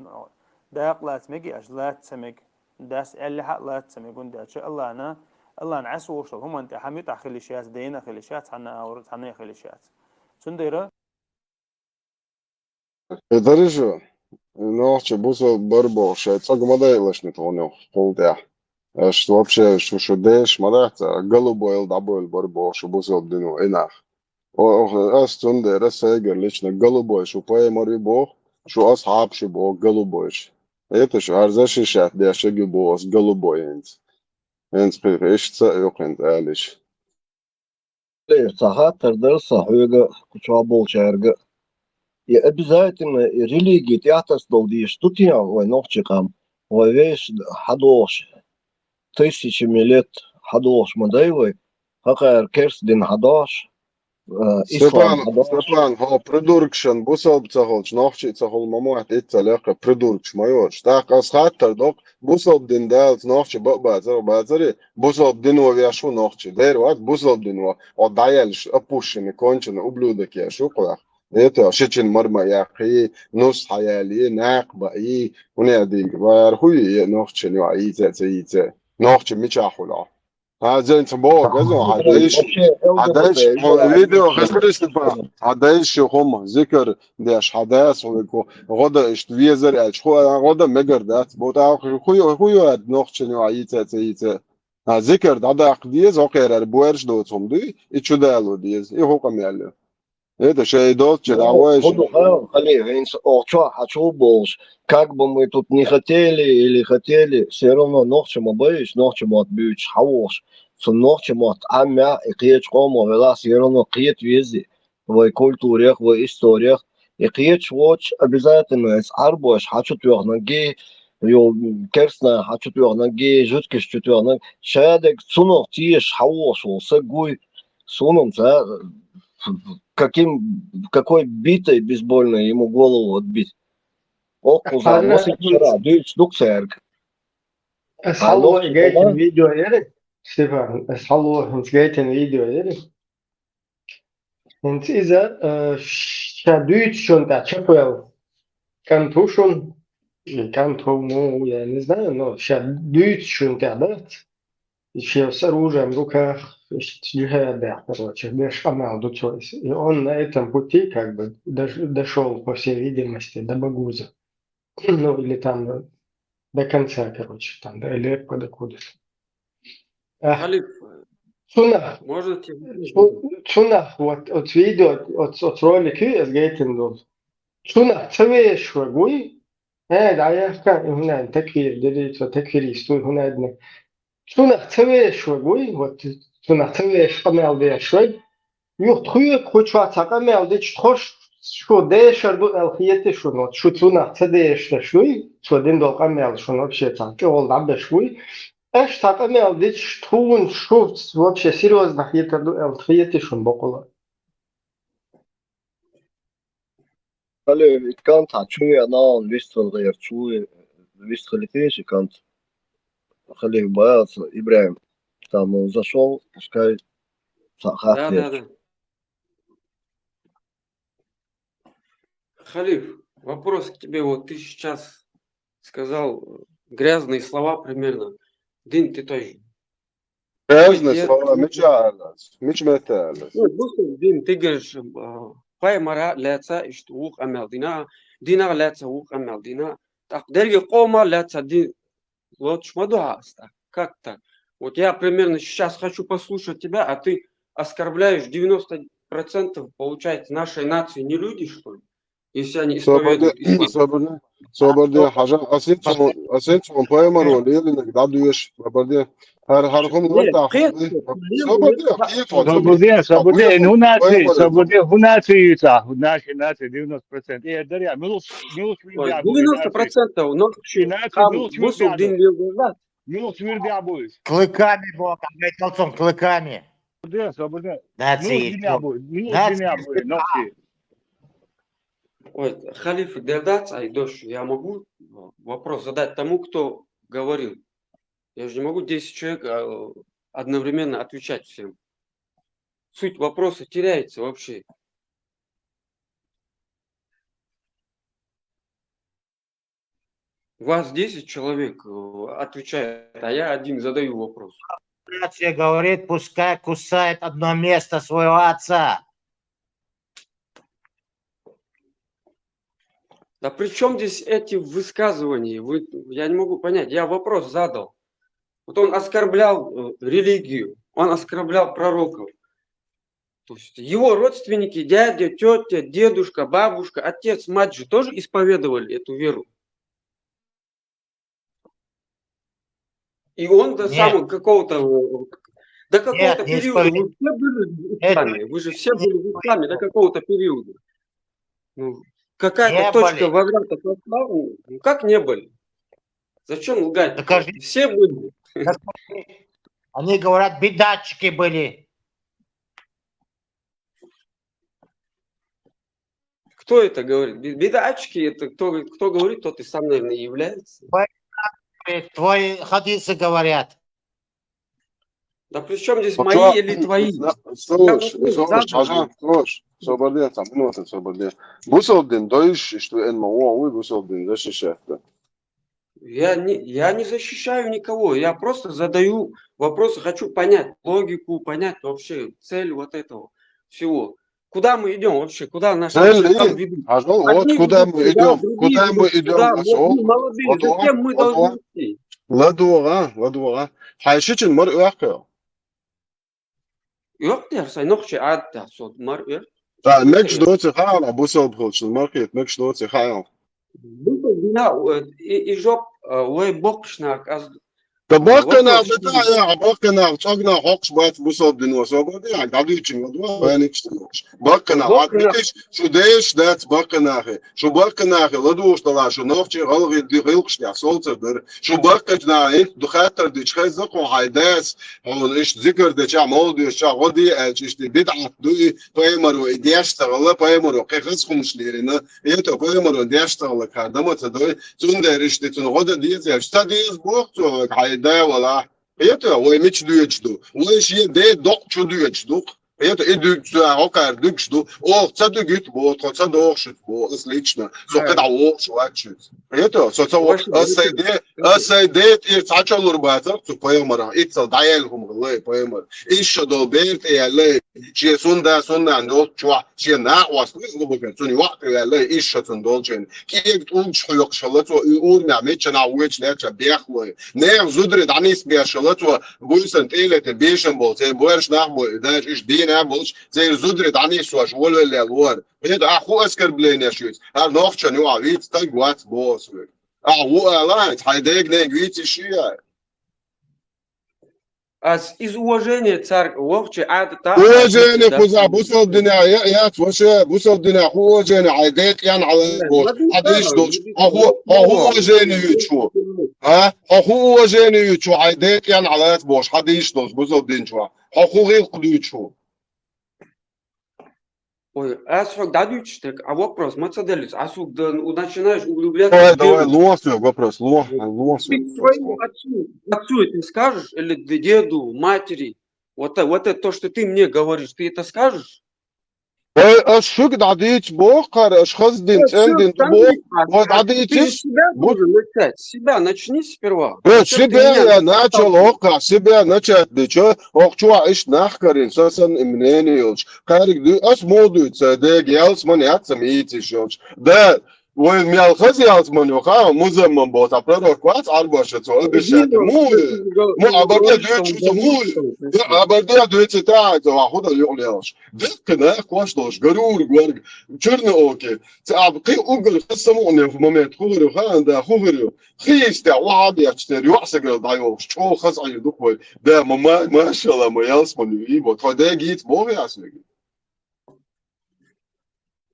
дакъа лаца мега, аша лаца ца мега, дас аьллехь а лаца ца мега, хӀунда аьлча Аллахьна, Аллахьна Ӏеса волуш долу хӀуманна тӀехь муьтӀахь хила йиш яц, дайна хила йиш яц, цхьанна а, цхьанна а хила йиш яц. Цундела Э, дарижо, нохча бусалба бара бохуш, шайн цӀа ма дайъалаш тхуна кхул тӀехь. Аша вообще шу, шу деш ма дац, голубой дӀабойла бара бохуш шу бусалба дино и нах. О, о, ас цундела сайгара лично голубой шу пайхамар ю боху, шу асхьабаш ю боху голубойш. Это шу хӀара защищать деш ю боху ас голубой хӀинца. ХӀинца кхин иштта а ю кхин тӀалиш. Цхьа хаттар дара сан хьоьга, кху чохь болчаьрга. И обязательно и религи тӀехь тасадала дезаш ду те вай нохчийн къам? Вай вешан хьадогӀуш, тысячами лет хьадогӀуш ма дай вай, хӀокхара керста дин хьадогӀуш, а, ислам Степан, хьадогӀуш. Степан, хьо придуркашна бусалба ца хилча, нохчи а ца хуьлу ма моьтту, итт ца лекха придуркаш ма йоцуш. ТӀаккха ас хаттар доккху, бусалба дин далаца нохчи бакъ бацара, бацаре, бусалба дино веш ву нохчи. Дера вац бусалба дино, о дӀаеллаш, опущенный, конченый, ублюдок еш ву кхуьх. Это шичина марма яьккхи, нус хьаяьлли, накха баъи, хӀунда дийга, вара хӀу е нохчи ю, йийца а ца йийца. Нохчи мичахь хуьлу? Хьан зенца боху, газо, хьан дайш, хьан дайш, хьо видео хезира Степан, хьан дайш шу хӀума, зикар деш, хьан дас хьо гӀо дан иштта везар аьлча, хӀу гӀо дан мегар дац, бо тӀаккха хӀу, хӀу йоьду нохчи ю, хьан йийца а ца йийца. Хьан зикар дӀадаккха деза, хӀокхерара боьрша доцу хӀума дуй, и чудало деза, и хӀу къамел ю. Это шайн долчу дӀа вайша. ХӀу ду хьан, хали, хӀинца оха чохь хьан чу болуш, как бы мы тут не хотели или хотели, всё равно нохча ма байуш, нохча мотт буьйцуш хьан вохуш, цу нохча мотт Ӏаммехь, и кхечу къомах велахь, всё равно кхета вези, вай культурех, вай исторех, и кхечу воцуш обязательно эс Ӏарбош хьан чу тоьхна ги, ю, керстна хьан чу тоьхна ги, жуткаш чу тоьхна, шадерг цунах теша хьан вохуш волу саг вуй, суна ца, каким, какой битой бейсбольной ему голову отбить. Оккхуза, масик шара, дуьйцуш ду-кх цаьрга. Ас хьалло гайтина видео яра, Степан, ас хьалло хӀинца гайтина видео яра. ХӀинца иза, э, ша дуьйцучунна тӀехь чекхвелла кӀант ву шуна, и кӀант ву, муха ву, я не знаю, но ша дуьйцучунна тӀехь дац. И шен с оружием в руках, иштта джихад деш, короче, деш къамел ду цо иза. И он на этом пути, как бы, дош-, дошёл, по всей видимости, до Багуза. Ну, или там до конца, короче, там, до Алеппо, до куда-то. А, Халиф, цунах, можно тебе? Цу-, цунах, вот, вот видео, вот, вот ролик, я с Гейтин был. Цунах ца вешаш вай гуй, э, да, я ска-, и хӀунда такфир, дери, цо такфирист вуй, хӀунда. Цунах ца вешаш вай гуй, вот, цунах ца вешаш къамел деш вай. Юха тхоьга кху чохь цхьа къамел дича, тхо шу дешар ду аьлла хетий шуна, вот, шу цунах ца дешаш дуй, цо дина долу къамел шуна вообще цхьа чӀогӀа дӀабеш вуй. Аша цхьа къамел дича, тхуна шу вообще серьёзно хетар ду аьлла хетий шуна бакъала. Халиф, и кӀант хьан чу веана, вистхила гӀерташ ву, вистхила кхечи кӀант. Халиф, боялся, ИбрахӀим, там он зашёл, пускай цхьа хатта гӀерташ. Да, да, да. Халиф, вопрос к тебе. Вот ты сейчас сказал, э, грязные слова примерно. Дин ты тоже. Грязные слова, мича аьлла, мича метта аьлла. Ну, допустим, дин, ты говоришь, э, пайхамара лаьца иштта вукху къамел дина, динах лаьца вукху къамел дина. Так, дерриге къомах лаьца дин лоцуш ма ду хьан ас так? Как так? Вот я примерно сейчас хочу послушать тебя, а ты оскорбляешь девяносто процентов, получается, нашей нации не люди, что ли? Если они исповедуют ислам. Собарде, собарде, хьажа, ас хӀинца, ас хӀинца пайхамаро лелийнарг дӀадоьшу, собарде. ХӀара, хӀара хӀума лайтахь. Собарде, кхета хьо. Собарде, собарде, хӀун наци, собарде, хӀун наци ю цхьа, хӀун наци, наци девяносто процентов. Э, дарья, милуш, милуш вирдя. Девяносто процентов, но ши наци, милуш вирдя. Дин лелгал. Милуш вирдя буйш. Клыками бо, а метталцун клыками. Собарде, собарде. Наци. Милуш вирдя буй, милуш вирдя буй, нохчи. Ой, халиф Дердац, ай, дождь, я могу вопрос задать тому, кто говорил? Я же не могу десять человек а, одновременно отвечать всем. Суть вопроса теряется вообще. Вас десять человек э, отвечает, а я один задаю вопрос. Братья говорит, пускай кусает одно место своего отца. Да при чем здесь эти высказывания? Вы, я не могу понять. Я вопрос задал. Вот он оскорблял э, религию, он оскорблял пророков. То есть его родственники, дядя, тетя, дедушка, бабушка, отец, мать же тоже исповедовали эту веру. И он до Нет. самого какого-то э, до какого-то Нет, не периода исповедовали. Вы все были в исламе. Вы же все были в исламе до какого-то периода. Ну, какая-то Не точка были. Возврата пошла. Ну, как не были? Зачем лгать? Докажи. Все были. Они говорят, бидатчики были. Кто это говорит? Би- Бидатчики, это кто, кто говорит, тот и сам, наверное, является. Говорит, твои хадисы говорят. Да при чем здесь Ну мои чё? или твои? Слушай, вопрос слушай, задал. Хажан, слушай, соберди, там, минуту соберди. Бусалдин, доиш, что эн ма уа уй бусалдин защищать. Я не, я не защищаю никого, я просто задаю вопросы, хочу понять логику, понять вообще цель вот этого всего. Куда мы идем вообще? Куда наши Цель вообще там и- ведут? Хажан, вот Одни куда идут мы сюда, идем, другие куда мы идут идем, сюда. Хажан? Вот мы молодые, Вот, зачем мы вот, должны вот. идти? Ладуга, ладуга. Хай шичин мар уахка. Yok der, sen yok şey ad da sod mar yok. Да, мекш доци хала, бусал бхилчин маркет, мекш доци хала. Бусал дина и жоп уай бокшнак аз Да баккана, Вопрос да, я, баккана, чагна, хокш бац бусал дин ва соберди, а гадучин ва два, ваникш. Баккана, Баккана. Ладугиш, шу деш дац баккана хе. Шу баккана хе, ладуш тала, шу новчи, галги, ди, гилкш, я, солцер дыр. Шу баккана, ин, духатар дич, хай закон, хай дес, он иш зикр де ча, молдуш ча, годи, э, чиш ди, бидат дуй, паймару, и деш, сагала, паймару, кехас хумш лирина, это паймару, деш, сагала, кардама, цадой, цундер иш ди, цун года диез, я, ста диез бок, цу, хай да, вала. Это, ой, мич дуечду, ой, ши де, док, чу дуечду. Это и дук, цу, а, окар дукшду. О, ца дугит, бо, то ца дохшит, бо, отлично. Со, Да. Когда о, швачит. Это, со, ца, о, Очень а, сайде, а, сайде, и ца, ча, лурбаца, цу, паймара, и ца, дайл, хум, лей, паймар. И шо, дол, берт, и, лей, че, сунда, сунда, дол, чуа, че, на, вас, лей, лубука, цу, не, ва, лей, и шо, цун, дол, чен. Киек, улч, хуйок, шалацо, и урмя, меча, на, уеч, леча, бех, лей. Не, зудри, данис, бех, шалацо, буйсан, телете, бешен, бол, цей, буэрш, нах, бой, дальше, иш, дина, болш, цей, зудри, данис, ваш, волвеле, луар. Это, а, ху, оскорбление, шуц. А, нохча, не, а, вид, так, вац, бос, вы. А, у, а, ла, хай, дег, нег, вид, иши, я. Аз из уважения цар вовче ад та Уважение, да. Куза, бусал дина, я, я, вообще, бусал дина, ху, уважение, ай, дек, ян, ала, Да, бош, ладно, хадиш, да, дош, да, а, ху, да, а, ху, да. уважение, ючу. А, а, ху, уважение, ючу, ай, дек, ян, ала, бош, хадиш, дош, бусал дин, чуа. А, ху, гил, куду, ючу. Ой, аз хок дадуч так, а вопрос, мацаделис, а сук да, ну, начинаешь углубляться Давай, в давай, тему. луан свой вопрос, луан, луан свой Ты к своему вопрос. отцу, отцу это скажешь, или к деду, матери? Вот, э, вот это то, что ты мне говоришь, ты это скажешь? Ой, аш шук дадич бохар, аш хаздин, Э, всё, цендин, там бо, не надо. вот Ты дадичиш, с себя вот. должен начать, с себя начни сперва. Э, Зачем ты себя меня я начал, сталкиваешь? Ока, себя начать, ты чё? Ох, чё, иш нахкарин, сасан и мнение ёлч. Карик ду, ас моду, ца, дег, ялс ман, яцам, и ти шёлч. Да, ой, мял хаз ялс ман, ха, музам ман, бота, пророк, вац, арбаша, цо, обещать. Муй, му, абарда, дучу, цо, муй. Да, абарда, дучу, та, цо, а худа, юг, лелш. Дык, на, кош, лош, гарур, гварг, чёрный оки. Ца, аб, кы, угар, хас, саму, не, в момент, хугарю, ха, да, хугарю. Хистя, уа, бя, четыре, юа, сагал, да, ёлш, чё, хас, ай, дух, вой. Да, ма, ма, машалла, ма, ялс, ма, ню, и, вот, хо, да, гит, бо, я, сагал.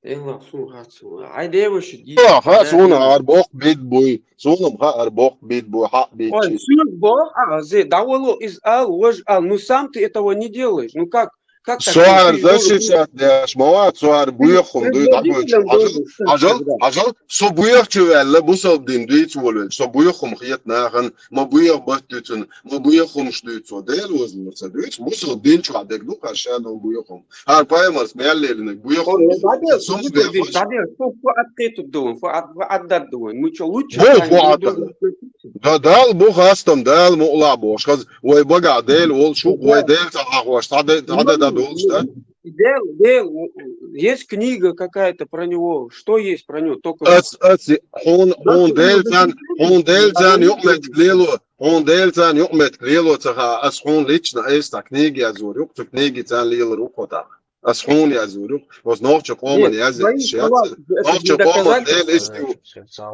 Эла, сун, ха, сун. Ай, девушек, О, ха, сун, ар, бок, бит, буй. Сунам, ха, ар, бок, бит, буй, ха, бит, Ой, чи. сун, бо, а, зе, да, воло, из ал, вож, ал. Ну, сам ты этого не делаешь. Ну, как? Как так? Со хӀара защищать деш ма вац, со хӀара боьха хӀума дуй, дӀагойчу. Хьажал, хьажал, хьажал, со боьха чу ваьлла, бусалба дин дийца волавелча, со боьха хӀума хета нахана, ма боьха бат дуьйцу, ма боьха хӀумаш дуьйцу, Дела везалца дуьйцу, бусалба дин чохь дерг ду-кх ша долу боьха хӀума. ХӀара пайхамарс мел лелинарг боьха хӀума ду. Дадел, сумс дадел, бехаш. Дадел, шу фу открыт ду, фу от-, фу отдат ду. Мы чё, лучше? Бу стали? Фу Мы отдат? Должны относиться. Да, Дала бу хастам, Дала мукъалахь бохуш. Хаза, вай багахь Дела волуш ву, вай Дела ца хьахош, цхьа де, цхьа де да долуш, да? Дел, Дел, у-, у-, есть книга какая-то про него. Что есть про него? Только ас, ас, хьуна, хьуна Дела царна, хьуна Дела царна юкъаметтиг лело, хьуна Дела царна юкъаметтиг лело ца хаьа, ас хьуна лично айса книга язйора юкъа, цу книги царна лелар ву кхо тӀаккха. Ас хьуна язйора юкъа, оцу нохча къоман язйа шеца. Нохча къоман Дела иштта ву.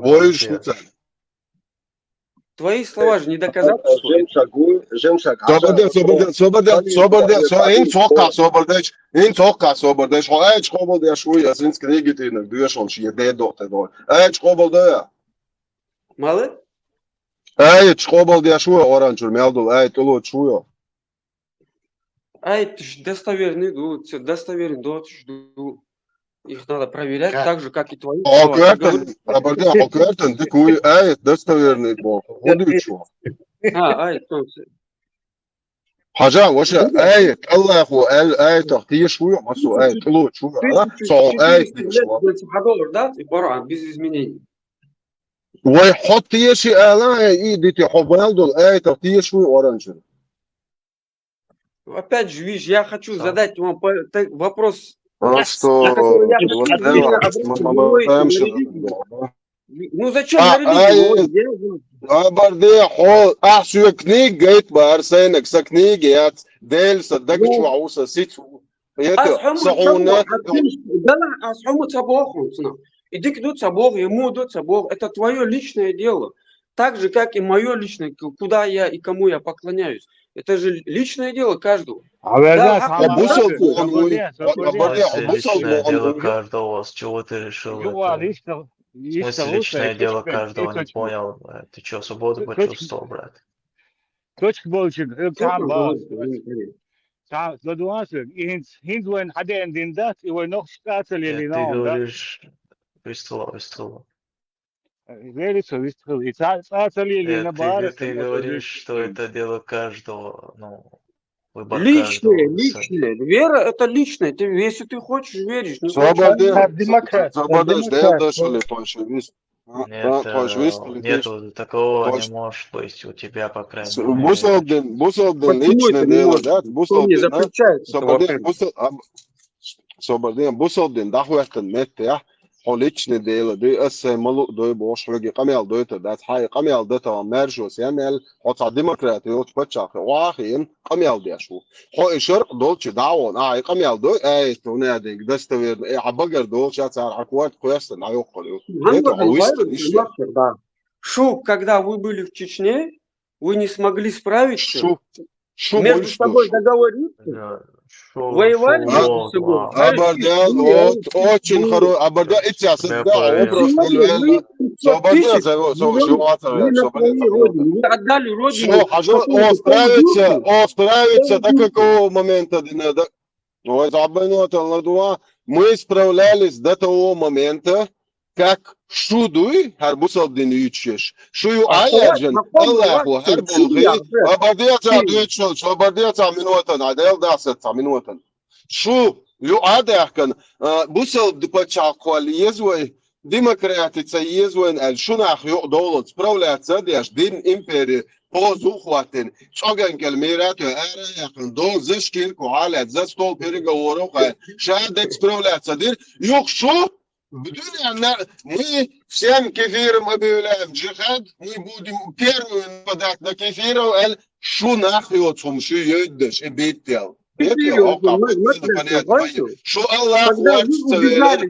Вуьйш ду царна. Твои слова же не доказательства. Жемчаг, жемчаг. Собарде, собарде, собарде, собарде, со-, хӀинца хӀокхахь собардеш, хӀинца хӀокхахь собардеш, хьо аьлча къобалдеш вуй, ас хӀинца книги тӀехь доьшалла шен дедо тӀе дой. Аьлча къобалдой? Мала? Аьлча къобалдеш вуй, оранчур мел долу, аьлча тӀелоцуш вуй. Ай, ты ж достоверный ду, ц-, достоверный доцуш ду. Их надо проверять так же, как и твои слова. Хьо коьртан, абарда, хьо коьртан, дика вуй, ай, достоверный боху. ХӀун дуьйцу? А, ай, что ты? Хьажа, ваша, ай, Аллаху, ай, ай, тах, теш вуй, масу, ай, тулу, чу, а? Со, ай, теш вуй. Хьадолар, да? И Коран, без изменений. Вай, хьо теши ала, ай, и дити, хьо бал дол, ай, тах, теш вуй, оранчур. Опять же, видишь, я хочу задать вам по-, так, вопрос. А что, я хочу вот, именно об этом говорить. Ну, зачем на религию? Абарде, хьо, ахь соьга книга гайта бара сайнаг, сан книга яц, Дела сан дага чохь ву, сан сица ву. Ас хьо ма ца боху, ас хьо ма ца боху, цунах. И дика ду ца боху, и муха ду ца боху. Это твоё личное дело. Так же, как и моё личное, к-, куда я и кому я поклоняюсь. Это же личное дело каждого. А да, верно, хьакъ, бусалба, хьо бусалба, личное дело каждого. С чего ты решил это? В смысле личное дело каждого? Не понял. Ты чё, свободу почувствовал, брат? Точка болчиг, э, там бал. Там, да, дуас, и хинц, хинц вайн хьадеан дин дац, и вай нохча цӀа ца лелийна, да? Ты говоришь, вистхила, вистхила. Верится, вистхила. И цӀа, цӀа ца лелийна бара. Нет, ты, ты говоришь, что это дело каждого, ну, выбор каждого. Личное, личное. Вера — это личное. Ты, если ты хочешь, веришь, не хочешь. Свобода, демократия, свобода, демократия. Нет, э, нету, такого не может быть у тебя, по крайней мере. Бусалба дин, бусалба дин личное дело, да? Бусалба дин, да? Собар дин, бусалба дин, дӀахӀоьттина метте, хьо личное дело ду, ас сайн ма луъу дой бохуш, хьоьга къамел дойтур дац, хьайн къамел дата маьршо сен аьлла, хьо цхьа демократи йолчу паччахье охьахиъна къамел деш ву. Хьо и шаркъ долчу дӀа а вахана, ахьа и къамел дой, ай, хьуна динга достоверно, э, хьан багара долча цара хьан корта кхоьссина, хьан йоккхур ю. Шу, когда вы были в Чечне, вы не смогли справиться, между собой договориться, воевали между собой. Абарда, очень хороший, абарда, итца, да, вопрос. Вы отдали родину. Всё, хьажа, он справится, он справится до какого момента, дина, да? Ой, забайно это ладуа. Мы справлялись до того момента, как шу дуй, хӀара бусалба дин юьйцуш еш. Шу ю Ӏа яьржина, Аллахо, хӀара болу хи, абарде цхьа дуьйцуш, абарде цхьа минотан, Ӏа дел дасат цхьа минотан. Шу ю Ӏа даьхкана, а, бусалба пачхьалкх кхолла еза вай, демократи ца еза вайна аьлла, шу нах юкъа довлалц справляться а деш, дин импери позу а хӀоттина, цӀоган кӀел мира а тоьхна, ара а яьккхина, доза шкирку хьалаьцна, за стол переговоров а хаьа, ша дерг справляться а дира, юха шу дуьненна, мы всем кефирам объявляем джихад, мы будем первыми нападать на кефиров, аьлла, шу нах йоцу хӀума шу йойтдеш, и бийттел. Шу Аллах варча ца велира,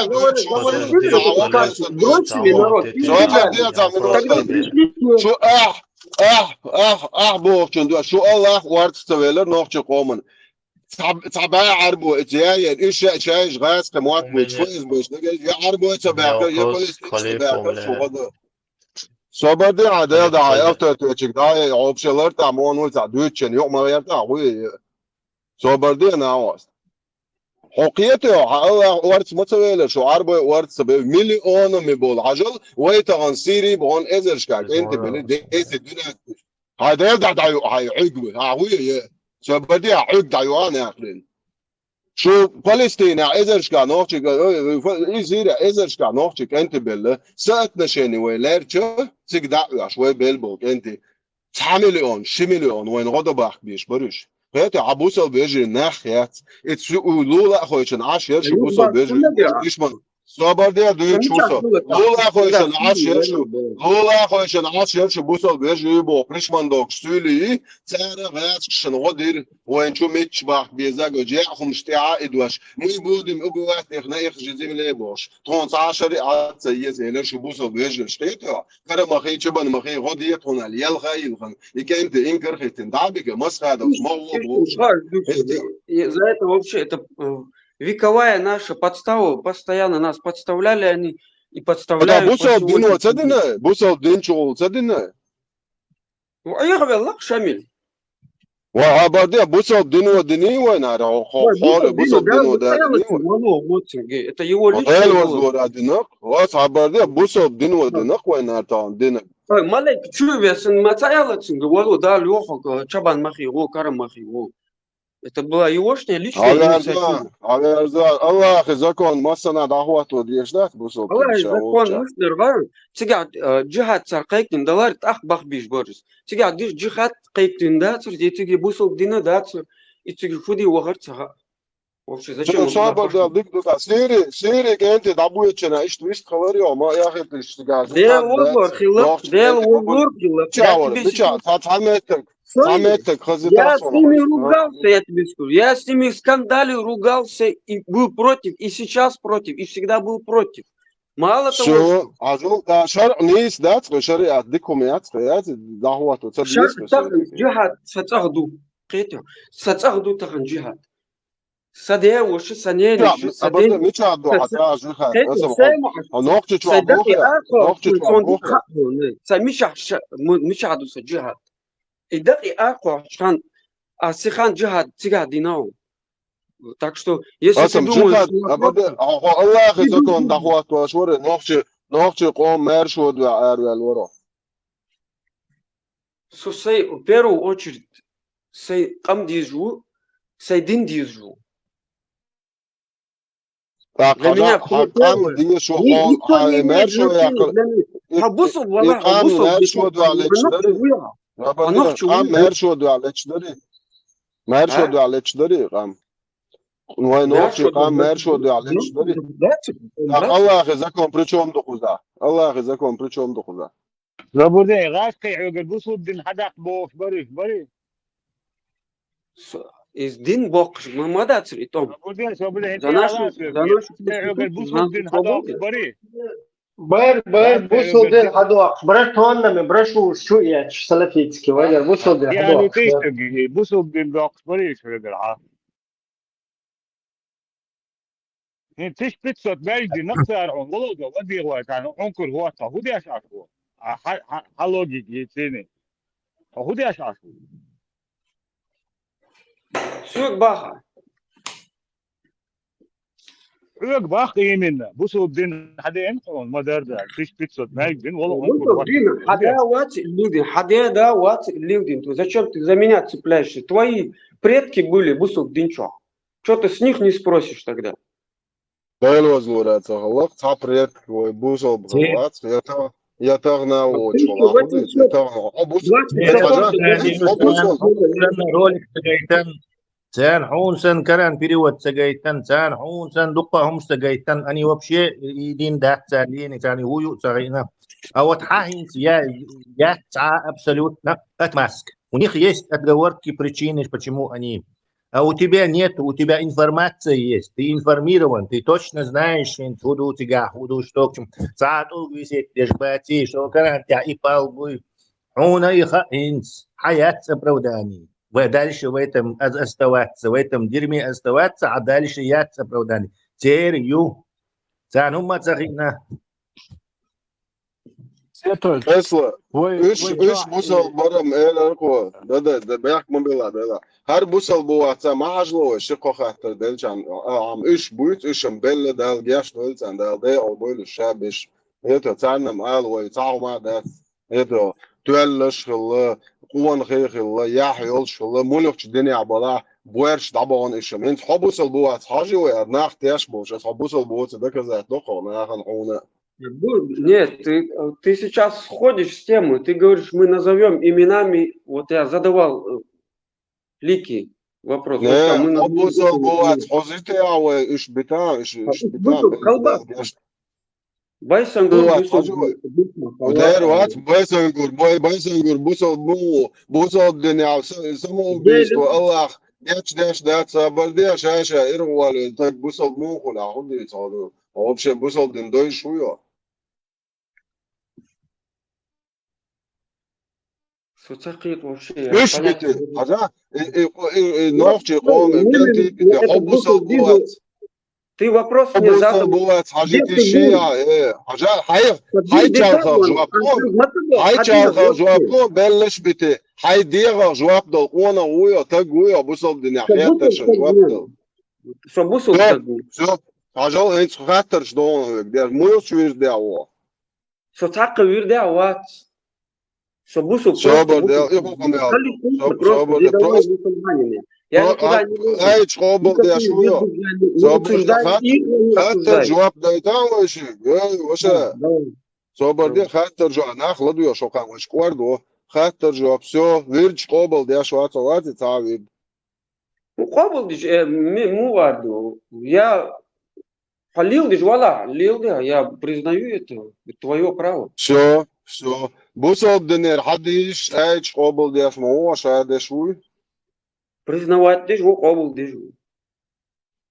шу Аллах, шу ахь, ахь, ахь, ахь бохучун дуьхьа, шу Аллах варча ца велира нохча къоман. Цхьа, цхьа бӀаьхьара бу, эца яьяр, уьш ша, шайша гӀазкхи мотт бу, чу эза бу, я Ӏарбой ца баьхкар, я палестинцаш ца баьхкар, шу хӀада. Собар де хьан, дел да хьан, автор течиг да, хьо вообще лар тӀа, мон вуй цхьа дуьйцучен, юкъ ма гӀер тӀа, хӀуй. Собар де, накъост. Хьо кхетий, хьан Аллах орц ма ца велар, шу Ӏарбой орц ца бе, миллионами бола. Хьажал, вай тахана Сири бахьан эзаршка кӀентий белли, десять, двенадцать. Хьай дел да даю, хьай Ӏуьг вы, хьа хуя е. Собар де, хьа Ӏуьг даю, а, нахрин. Шу Палестина эзаршка нохчи, ой, ой, и Сири эзаршка нохчи кӀентий белла. Соотношение вай лерча, цига дӀа а веш, вай бел бол кӀентий. Цхьа миллион, ши миллион вайна гӀо дан бахка беш баруш. Хета, хьа бусал бежи нах яц. Ит су у лула а хойчан Ӏаш яр шу бусал бежи. Ишман. Собар де, дуй чусо. Лула а хойчан Ӏаш яр шу. Лула а хойчан Ӏаш яр шу бусал бежи бо. Пришман докш сули, цара гӀач шан гӀо дир. Вайн чу митч бахка беза го, жеӀ хумш тӀа и дош. Мы будем убивать их на их же земле бохш. Тхун цхьа шариӀат ца еза, элер шу бусал бежи. Хета, Карамахи, Чабанмахи, гӀо де тхуна, ялха илхан, и кӀентий инкар хетин, дӀабига, масхадал, мавло болча. За это вообще, это э, вековая наша подстава, постоянно нас подставляли они и подставляют по сегодня. Бусал дин ва ца дина, бусал дин чугул ца дина. Ва айхвелла, Шамил. Ва хабар де, бусал дин ва дини вайнар, хо-, хо-, Вай, хо-, бусал бусал дин дин ва ва да дини ва. Вало, вот, Сергей, это его личное Вел дело. Ваз вара динак, ваз хабар де, бусал дин ва динак вайнар таун динак. Ой, малек, чу весын, ма ца яла цинга, вало, да, лёха, Чабанмахи, во, Карамахи, во. Это была егошняя личная инициатива. Аверза, аверза, Аллахи закон массана дахват ва дешдат, бусал Аллахи дин ша закон вовча. Мышнер ва, цига, э, джихад цар кайкин далар, тах бах биш барис. Цига диш джихад кайкин да, цар, цига бусал дина да, цар, и цига фуди вахар цаха. Вообще, зачем Чё, он сабар туда дал пошёл? Дик дука. Сири, Сири кӀентий дӀабуьйчана, ишт вист хабар йо, ма яхи тиш сигаз. Дел вогор хилла, дел вогор хилла. Ча Я вара, тебе бича, сейчас та, та меттак, та Слушай, меттак, хази я та с ними ругался, я тебе скажу. Я с ними скандалил, ругался, и был против, и сейчас против, и всегда был против. Мало того, Всё, что Азул, да, шар, нис, да, цкъа шариат, дикум, я, цкъа, я, дахвату, ца Шар дис, тахан джихад, са цӀагӀду, кхетё, са цӀагӀду тахан джихад. Са де воша, са нене Мича, ши, са абарда ден. Мича ду Са, са, хата жиха, хета, аса сай ма, а нохчи чу са дакъи абуха, архо, нохчи чу сон ди абуха. Хату, не. Са мича ша, м-, мича ду са джихад. И дакъи архо, хан, а сихан джихад, цига динау. Так что, если ты Аса думаешь, джихад, что абарда, а, хо, Аллахи ты закон думаешь, дахват ва шваре, нохчи, нохчи къом мер шо ду арвел варо. Со сай, в первую очередь, сай къам дезу, сай дин дезу. Для меня всё первое. Ни-, никто не имеет значения для меня. Хабусу, валлахи, хабусу, мер шо ду алечдари. Анох чу. Мер шо ду алечдари. Мер шо ду алечдари, къам. Вай нохчи къам мер шо ду алечдари. Аллахи закон при чём духуза? Аллахи закон при чём духуза? Забурдин, гӀаш кхе хьоьгара бусулба дин хьадаккха бохуш бари, бари? С-, из дин боккхуш ма, ма дацар и тӀом. Забурдин, Забурдин, хӀинца За нашу, алас веза. За нашу Хьоьгара бусулба дин хьадоккхуш бари? Бар, бар, бусулба дин хьадоккхуш. Бара тоннами, бара шу, шу эч, салафитски, вагар бусулба дин хьадоккхуш. Бусулба дин доккхуш бари хьоьгара, хьа? ХӀин тысяча пятьсот маьждиг дина цара хьуна, валлахӀи, ладийгӀа вай царна, хьуна кура хӀотта, хӀун деш Ӏаш ву? А хьа, хьа, хьа логика йицийна. Хьо хӀун деш Ӏаш ву? Соьга баха. Хьоьга баха именно. Бусулба дин хьадеана хьуна, ма-дарра, тысяча пятьсот маьждиг дина, валлахӀи, хьуна кура хӀотта. Бусулба дин хьадеана вац, лил дин, хьадеана вац, лил дин. Ты зачем ты за меня цепляешься? Твои предки были бусулба дин чохь. Чё ты с них не спросишь тогда? Дела вазлура ца хала, цхьа предки вай бусалба хала вац, я та-, я тахана вочу вала хӀуди, я тахана. Хьо бусалба, я тахана, хьо бусалба. Ролик ца гайтан, царна хьуна сан Коран перевод ца гайтан, царна хьуна сан дуккха хӀумаш ца гайтан, они вообще и дин дац царна, дин царна хӀу ю ца гайна. А вот хьа хӀинца я, яц цхьа абсолютно отмазка. У них есть отговорки, причины, почему они А у тебя нет, у тебя информация есть, ты информирован, ты точно знаешь, хӀинца хӀу ду цигахь, хӀу ду, что к чему. Цхьа тӀулг висетта деш баций, шо карантехь и пал буй. Хьуна и хаьа хӀинца, хьа яц оправдание. Ва дальше в этом оз-, оставаться, в этом дерьме оставаться, а дальше яц оправдание. Церан ю. Царна хӀумма ца хиъна. Эсла, вай, уьш, вай уьш чохь бусал и барам элархо, да, да, да, бехк ма била, да, да. ХӀара бусал бу вац, ца ма хьажло вай, ши кхо хаттар делчан, а, ам уьш буьйц, уьш ам белла Дала геш дойлу царна, Дала декъал бойла ша беш. Это, царнам ала вай, цхьа хӀума дац. Это, тоьллаш хилла, къонахий хилла, яхь йолуш хилла, муьлххачу динехь балахь, боьрша дӀабахана уьш ам. ХӀинца хьо бусал бу вац, хьажи вай, ара нах теш болуш, аса хьо бусал бу вац, доказать до кхо нахана хьуна. Бу-, нет, ты, ты сейчас сходишь с темы. Ты говоришь, мы назовём именами. Вот я задавал, э, Лики вопрос. Он сказал, мы Не, хьо назовём бусал бу вац, имена. Хьо зитехь вай, уьш битан, уьш, уьш битан, бусал, бел-, колбас. Бел-, Байсангур бу вац, бусал хьажи вай. Бу дер вац, Байсангур, бай-, Байсангур, бусал бу, бусал динехь, са-, самоубийство, Аллах, деш, деш, дац, сабар де, ша, ша, иргӀоле, так бусал муха хуьлу, хьо дийца хьо ду. Вообще бусал дин дойш ву йо? Со ца кхета вообще, я понятно. Уьш бити, хьажа, и, и, и, и нохчий къоман, кентий бити, хьо бусал бу вац. Ты вопрос мне задал. Хьо бусал бу вац, хьажи ти шиа, э, хьажа, хьай, хьай чархал жоп ло, хьай чархал жоп ло, беллаш бити, хьай дегӀал жоп дал, къонах ву йо, таг ву йо, бусал динехь хеттарша жоп дал. Со бусал таг ву. Всё, хьажал, хӀинца хаттарш догӀун хьоьга деш, муьлш вирдехь ву? Со цхьаккха вирдехь вац. Со бусал просто бусал. Собар де, и хӀокху мел. Собар де, просто. Айча къобал деш ву йо. Собар де, хаттар жоп дайтан вай ши. Ой, ваша. Собар де, хаттар жоп, нах ладугӀуш хӀокхуьнга вай ши кӀордо. Хаттар жоп, всё, вирдаш къобал деш вац, вац, цхьа вирд. Ну, къобалдеш, э, ме-, муха ду. Я, хьо леладеш валахь, леладе, я признаю это, это твоё право. Всё, всё. Бусалба динера хьан дийшаш, айча къобалдеш ма ву, ша деш вуй? Признавать деш ву, къобалдеш ву.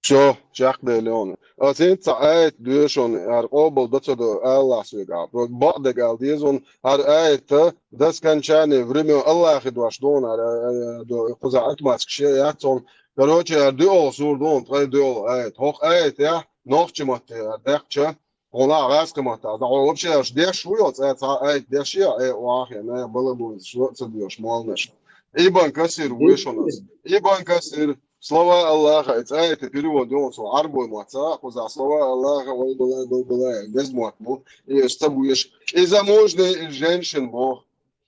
Всё, чекхдели хьуна. Аса хӀинца цхьа аят доьшу хьуна, хӀара къобал до ца до, Аллахь соьга. Бакъдерг ала деза хьуна, хӀара аят, до скончания времён, Аллахьан дош ду хьуна, хӀара, э, до, кхузахь отмазкаш яц хьуна. Короче, хӀара доьалгӀа сура ду хьуна, ткъе доьалгӀа аят. ХӀокху аятехь, нохчийн матте хӀара даьккхича, хьуна гӀазкхийн маттахь, хьо вообще аша деш ву йо, цкъа цхьа аят деш я, э, вахе, на, баламон, шо ца доьшу, молнаш. Ибн Касир вуй шуна. Ибн Касир, Слова Аллаха, и цӀа айта перевод йолу со Ӏарбой мотт ца, кхузахь Слова Аллаха, вай балай, вай балай, беза мотт бу, и ца буьйш. И замужние из женщин боху.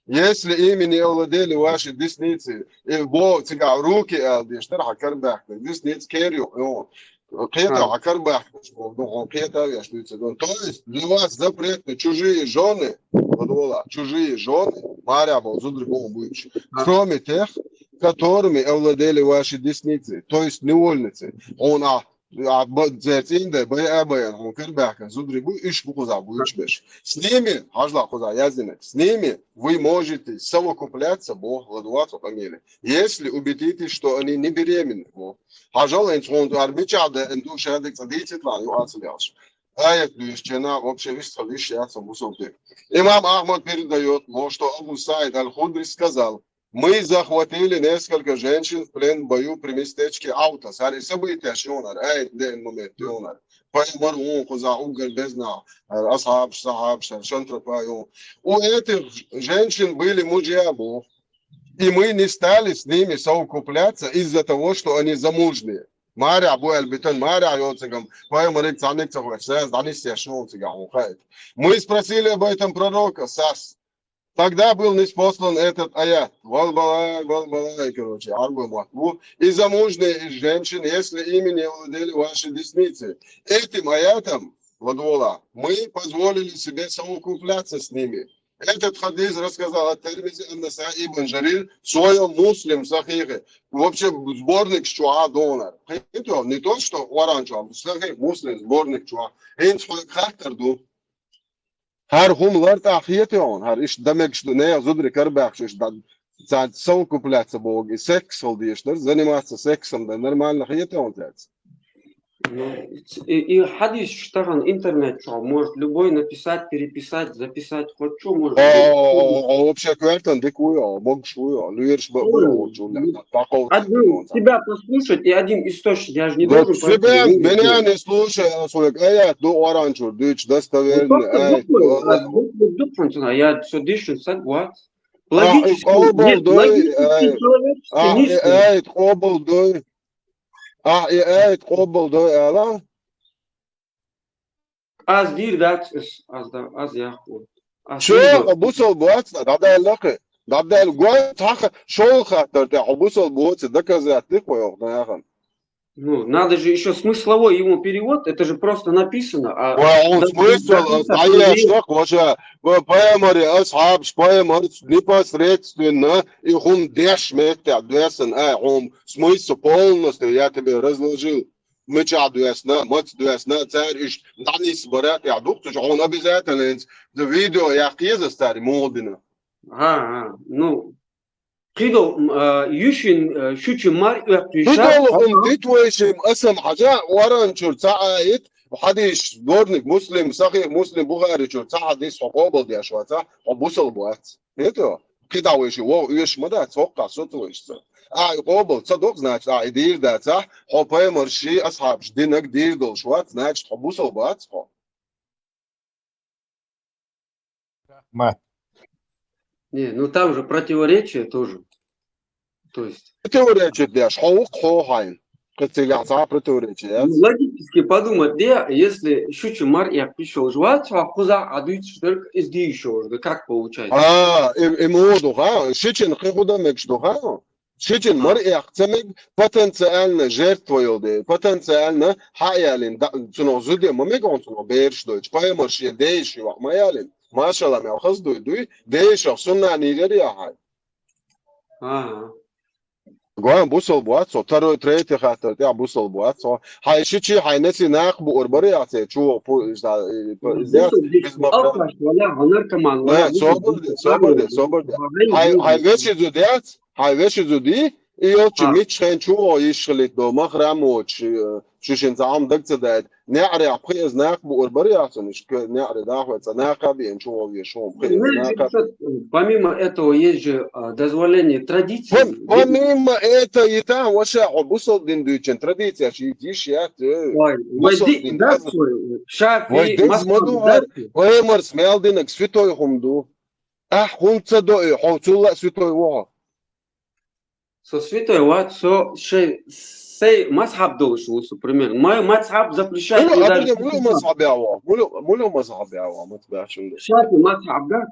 Если ими не овладели ваши десницы, и бо цигахь руки аьлла деш, тара хьан карабаьхкина, десница кер ю, ю. Кхета хьан карабаьхкина, ну, хьо кхета веш дуьйцу. То есть для вас запретны чужие жены, вот, чужие жены, маря бо зударий боху буьйш. Кроме тех, которыми овладели ваши десницы, то есть невольницы. Хьуна, а, ба-, церан цӀийнда, бай а баян, хьуна карабаьхкина зударий бу, уьш бу кхузахь буьйцуш берш. С ними, хьажал кхузахь яздинарг, с ними вы можете совокупляться, боху, ладугӀу цо къамеле, если убедитесь, что они не беременны, боху. Хьажал, хӀинца хьуна тӀара мичахь деана ду, ша дерг цӀа дийцийта лаьа, юкъа ца лелаш. Аят дуьйцучу хенахь вообще вистхила йиш яц хьуна бусалба дин. Имам Ахмад передаёт, мол, что Абу Саид аль-Худри сказал: «Мы захватили несколько женщин в плен в бою при местечке Аутас». ХӀара и событеш ю хьуна, аят деана момент ю хьуна. Пайхамар ву кхузахь уггар беза нах, хӀара асхьабаш, сахьабаш, хӀара шантропа ю. У этих женщин были мужья, боху. И мы не стали с ними совокупляться из-за того, что они замужние. Маря бу аьлла битан, маря йоцург-м, пайхамариг цхьанниг ца хоьттуш, саьза дӀанисъеш ю хьуна цигахь, хьуна хаийта. Мы спросили об этом пророка, сас. Тогда был ниспослан этот аят. Вал балай, вал балай, короче, Ӏарбой мотт бу. И замужние из женщин, если ими не овладели ваши десницы. Этим аятом, ладугӀу, мы позволили себе совокупляться с ними. Этот хадис рассказал ат-Тирмизи, ан-Насаи, Ибн Жарир в своём Муслим Сахихе. Вообще сборник чохь а ду хьуна. Хьуна не то, что Къуръан чохь, Сахих Муслим сборник чохь. ХӀинца хьоьга хаттар ду. ХӀара хӀума лартӀахь хетий хьуна? ХӀара иштта дан мегаш ду, нехан зударий карабаьхча, иштта дан, царна совокупляться боху, и сексом дезаш дара, заниматься сексом дан нормально хетий хьуна цаьрца? Ну, и, и хадис штаган интернет, что может любой написать, переписать, записать, хоть что может. О, вообще квертан дикуй, могу шуй, луерш бакуй, Один тебя послушать и один источник, я же не должен. Себя, меня не слушай, а свой аят, ду оранчур, дыч, достоверный аят. Я все дышен, согласен. Логически, нет, логически человеческий. Аят, обл дой. А, и аят, обл дой, ала? Аз дир дац, аз да, аз яху. Шо бусал буац, дадал лакы. Дадал гуай таха шол хаттар, да бусал буац, доказать ты кой, да яхан. Ну, надо же еще смысловой ему перевод, это же просто написано. А смысл, а я что, Коша, по море, асхаб, по море, непосредственно, и хум деш метя, десен, а хум смысл полностью я тебе разложил. Мыча дуэсна, мац дуэсна, царь иш данис барат, я дуктуш, он обязательно за видео я киза старый молдина. Ага, ну, кидо, юшин, шучи мар, кидо, он дитвойшим, асам хажа, варанчур, цаайт, хадис, сборник, Муслим, Сахих Муслим, Бухари чур, ца хадис, хо кобал дяшваца, хо бусал буац. Это? Кидавойши, во, уеш мада, цокка, сотвойшца. А, кобал, ца док, значит, а, идир да, ца, хо паймарши, асхабш, динак, дир долшвац, значит, хо бусал буац, хо. Мат. Не, ну там же противоречие тоже. То есть. Противоречие дяш, хо ук, хо хайн. Кыцыга ца противоречие. Логически подумать, да, если шучи мар я пришел жвать, а куза адуит только из дишо, да как получается? А, и моду, ха, шичин хихуда мекшду, ха? Шичин мар я цемег потенциально жертвовал, да, потенциально хаялин, да, цуно зуде мамег он цуно берш дойч, паймарши дейш, маялин. Машалла, мя хаздуй, дуй, дейш, сунна нигер я хай. Ага. Гуан бусал буацо, второй, третий хаттар, я бусал буацо. Хай шичи, хай неси нах бу урбари аце, чу пу, наркоман. Собрди, собрди, собрди. Хай веши зудяц, хай веши зуди, и йолчи мич хен чу ишхлит до махрамоч, чушин цаам дагцадайт. Неаре пхи из нах бу урбари ацуниш, неаре дахваца наха биен чу вешом. Помимо этого есть же дозволение традиций. Помимо этого и там вообще бусал дин дуйчен традиция чи диш я. Шафи, Вайдес мадувар, ваймар смял динак святой хумду. А хумца до и хо цула святой вого. Со святой ват, со шей, сей мазхаб долуш лусу, пример. Мой мазхаб запрещает. Мулу, а даже мулу мазхаб ява, мулу, мулу мазхаб ява, мазхаб яшунду. Шафи мазхаб, да?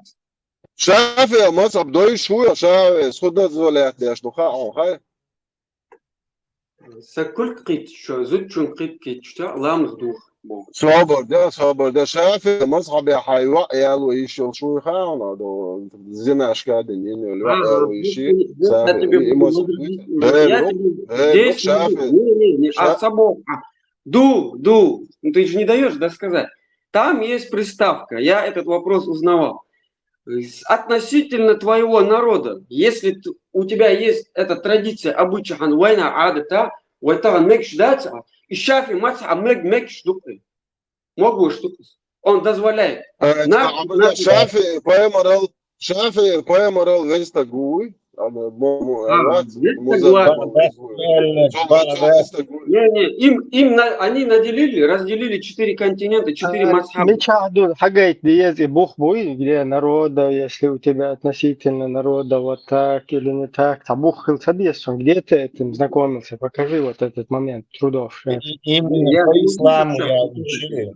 Шафи мазхаб дой шуя, шафи, схуда зволят деш, ну ха, он хай. Сакуль кит, шо, зудчун кит кит, шо, ламз дух. Собар да, собар да. Шафи мазхаб я хайва, ялу ишел шуй хана, до зинашка дин, ин ва, ялу иши. Шафи, и мазхаб. Шафи. Не, не, не, а сабо. Ду, ду. Ну, ты же не даешь, да, сказать. Там есть приставка. Я этот вопрос узнавал. Относительно твоего народа, если у тебя есть эта традиция, обычай, хан вайна адата, вайтаган мекш даца, и шафи мазхаб мег мекш дукы. Могу штуку. Он дозволяет. Шафи, паймарал, шафи, паймарал, веста гуй. Не, не, им, им, они наделили, разделили четыре континента, четыре мазхаба. Меча дур, хагайт, диез и бух буй, где народа, если у тебя относительно народа вот так или не так, табух хилса диез, где ты этим знакомился? Покажи вот этот момент трудов. Именно по исламу я учил.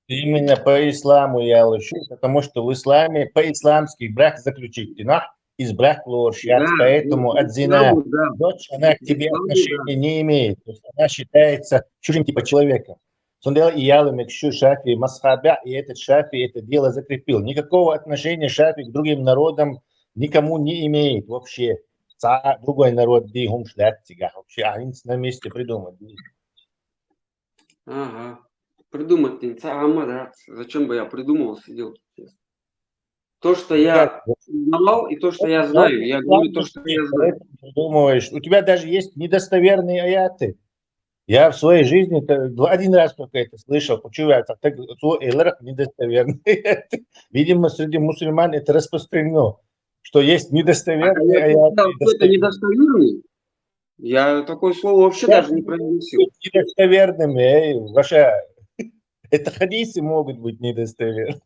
Именно по исламу я лучше, потому что в исламе, по-исламски брак заключить, ты нах, из брак лоршият, поэтому от зина дочь, она к тебе отношения не имеет. То есть она считается чужим типа человеком. Сундел и ялы мекшу шафи мазхабя, и этот шафи это дело закрепил. Никакого отношения шафи к другим народам никому не имеет вообще. Ца другой народ ди хумшлят тига вообще, а на месте придумать. Ага. Придумать ты, ца, а, да. Зачем бы я придумывал, сидел тут? То, что я узнавал, и то, что я знаю. Я говорю то, что я знаю. Придумываешь. У тебя даже есть недостоверные аяты. Я в своей жизни это, два- один раз только это слышал, почему я так, так, цо эллар недостоверный. Видимо, среди мусульман это распространено, что есть недостоверные А я аят, сказал, что это недостоверный. Я такое слово вообще даже не произносил. Недостоверными, эй, ваша. Это хадисы могут быть недостоверны.